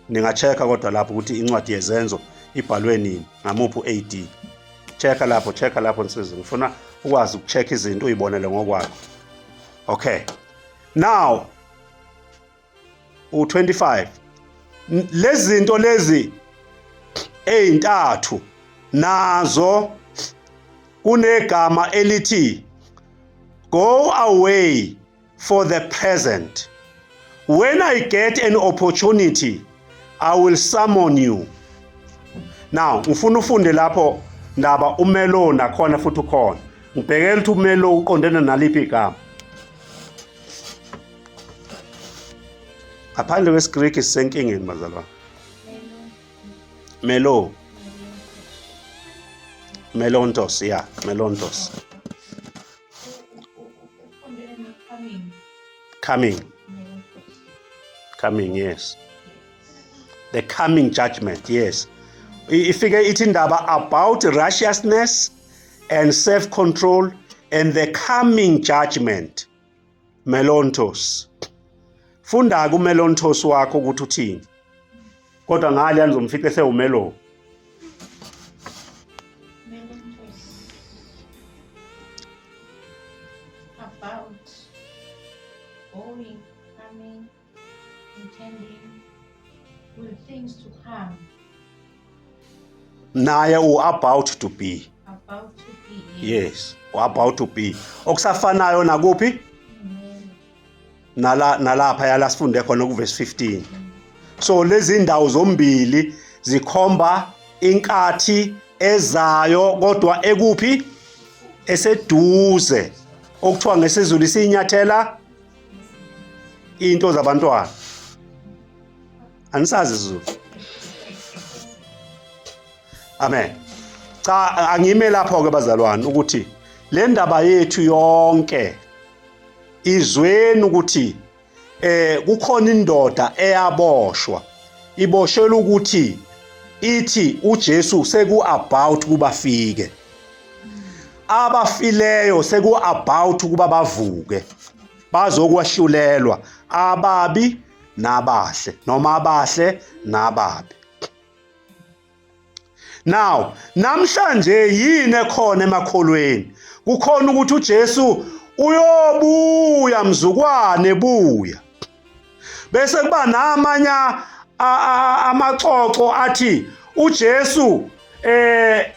S1: ningachecka kodwa lapho ukuthi incwadi yezenzo ibhalwe nini ngamuphi u-AD checka lapho checka lapho nsizwa ngifuna ukwazi ukucheck izinto uyibonele ngokwakho okay now u25 lezi zinto lezi ezintathu nazo kunegama elithi go away for the present when i get an opportunity i will summon you now ngifuna ufunde lapho ndaba umelo nakhona futhi ukhona ngibhekela ukuthi umelo uqondene naliphi igama ngaphandle kwesiGreek sisenkingeni bazalwane melo melontos yeah melontos coming coming yes the coming judgment yes ifike ithi indaba about righteousness and self control and the coming judgment Melontos. Funda kuMelontos wakho ukuthi uthini. Kodwa ngale anizomfica esewumelo.
S3: About going, coming, intending, with things to come.
S1: Naye u about to be.
S3: About to be.
S1: Yes, u about to be. Okusafanayo nakuphi? Nala nalapha yala sifunde khona ku verse 15. So lezi ndawo zombili zikhomba inkathi ezayo kodwa ekuphi? Eseduze. Okuthiwa ngesiZulu isinyathela into zabantwana. Anisazi isiZulu. Amen. Cha angime lapho ke bazalwane ukuthi le ndaba yethu yonke izweni ukuthi eh kukhona indoda eyaboshwa iboshelwa ukuthi ithi uJesu seku about kuba fike abafileyo seku about kuba bavuke bazokwahlulelwa ababi nabahle noma abahle nababi Now namhlanje yini ekhona emakholweni kukhona ukuthi uJesu uyobuya mzukwane buya bese kuba namanye amaxoxo athi uJesu eh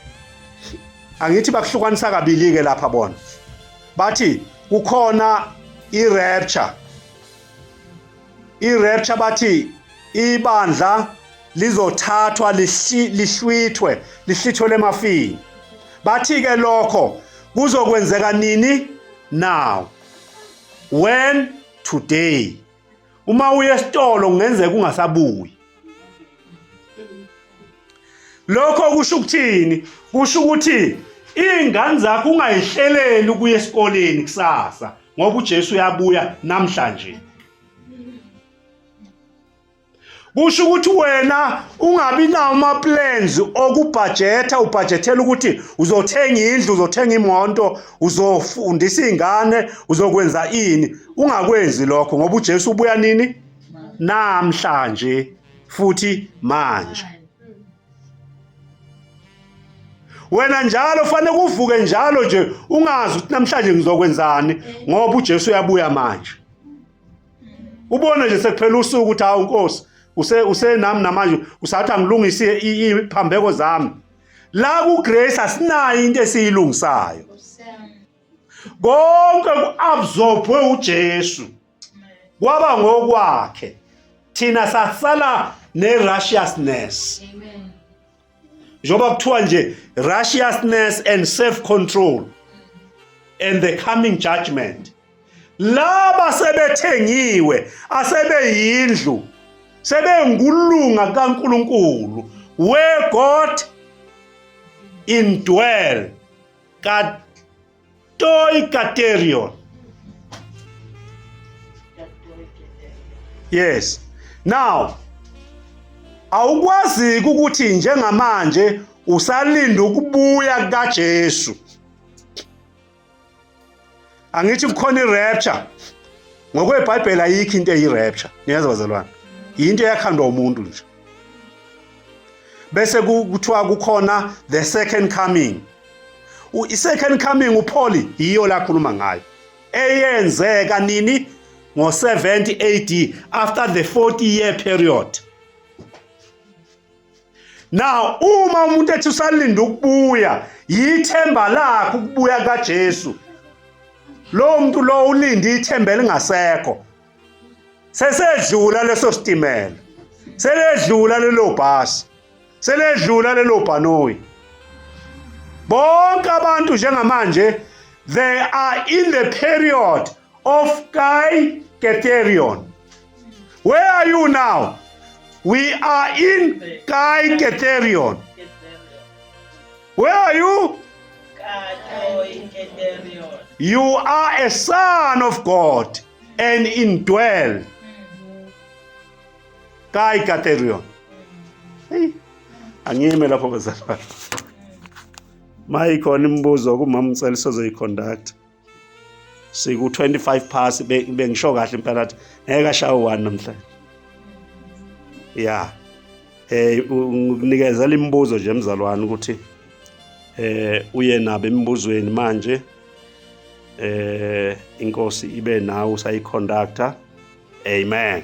S1: angithi bakuhlukanisa kabili ke lapha bona bathi kukhona i-rapture I-rapture bathi ibandla lizothathwa lihlwithwe lihlithwe lemafini. Bathi ke lokho kuzokwenzeka nini? Now. When? today. Uma uye esitolo kungenzeka ungasabuyi. Lokho kusho ukuthini? Kusho ukuthi iy'ngane zakho ungayihleleli ukuya esikoleni kusasa ngoba uJesu uyabuya namhlanje. Kusho ukuthi wena ungabi nawo ama-plans okubhajetha, ubhajethela ukuthi uzothenga indlu, uzothenga imoto, uzofundisa iy'ngane, uzokwenza ini. Ungakwenzi lokho ngoba uJesu ubuya nini? Namhlanje futhi manje. Wena njalo fanele kuvuke njalo nje ungazi ukuthi namhlanje ngizokwenzani ngoba uJesu uyabuya manje. Ubone nje sekuphela usuku ukuthi hawu Nkosi use usenami namanje usathi angilungise iphambeko zami. La ku grace asinayo into esiyilungisayo. Konke kuabsorbwe uJesu. Kwaba ngokwakhe. Thina sasala ne righteousness.
S3: Amen.
S1: Njengoba kuthiwa nje righteousness and self control and the coming judgment. Laba sebethengiwe asebeyindlu sebengulunga kaNkuluNkulu where God indwell katoi katerion. Yes. Now awukwazi ukuthi njengamanje usalinda ukubuya kaJesu. Angithi kukhona irapture. NgokweBhayibheli ayikho into eyirapture. Niyezwa bazalwane? Into eyakhandwa umuntu nje. Bese kuthiwa kukhona the second coming. I-second coming uPaul yiyo lakhuluma ngayo. Eyenzeka nini? Ngo-70 AD after the 40 year period. Now uma umuntu ethi usalinda ukubuya, yithemba lakhe ukubuya kaJesu. Lo muntu lo ulinda ithemba elingasekho. Sesedlula leso sitimela. Seledlula lelo bhasi. Seledlula lelo bhanoyi. Bonke abantu njengamanje they are in the period of Kai Keterion. Where are you now? We are in Kai Keterion. Where are you? You are a son of God and indwell. Kai Katerion. Hey, angime lapho bazalwane. Mayikhona imibuzo kumama uMceli sozoyiconduct. Siku 25 past bengisho kahle impela ukuthi ngeke ashawe 1 namhlanje. Yeah. Ngikunikezela imibuzo nje mzalwane ukuthi uye nabo emibuzweni manje. Inkosi ibe nawe usayiconductor. Amen.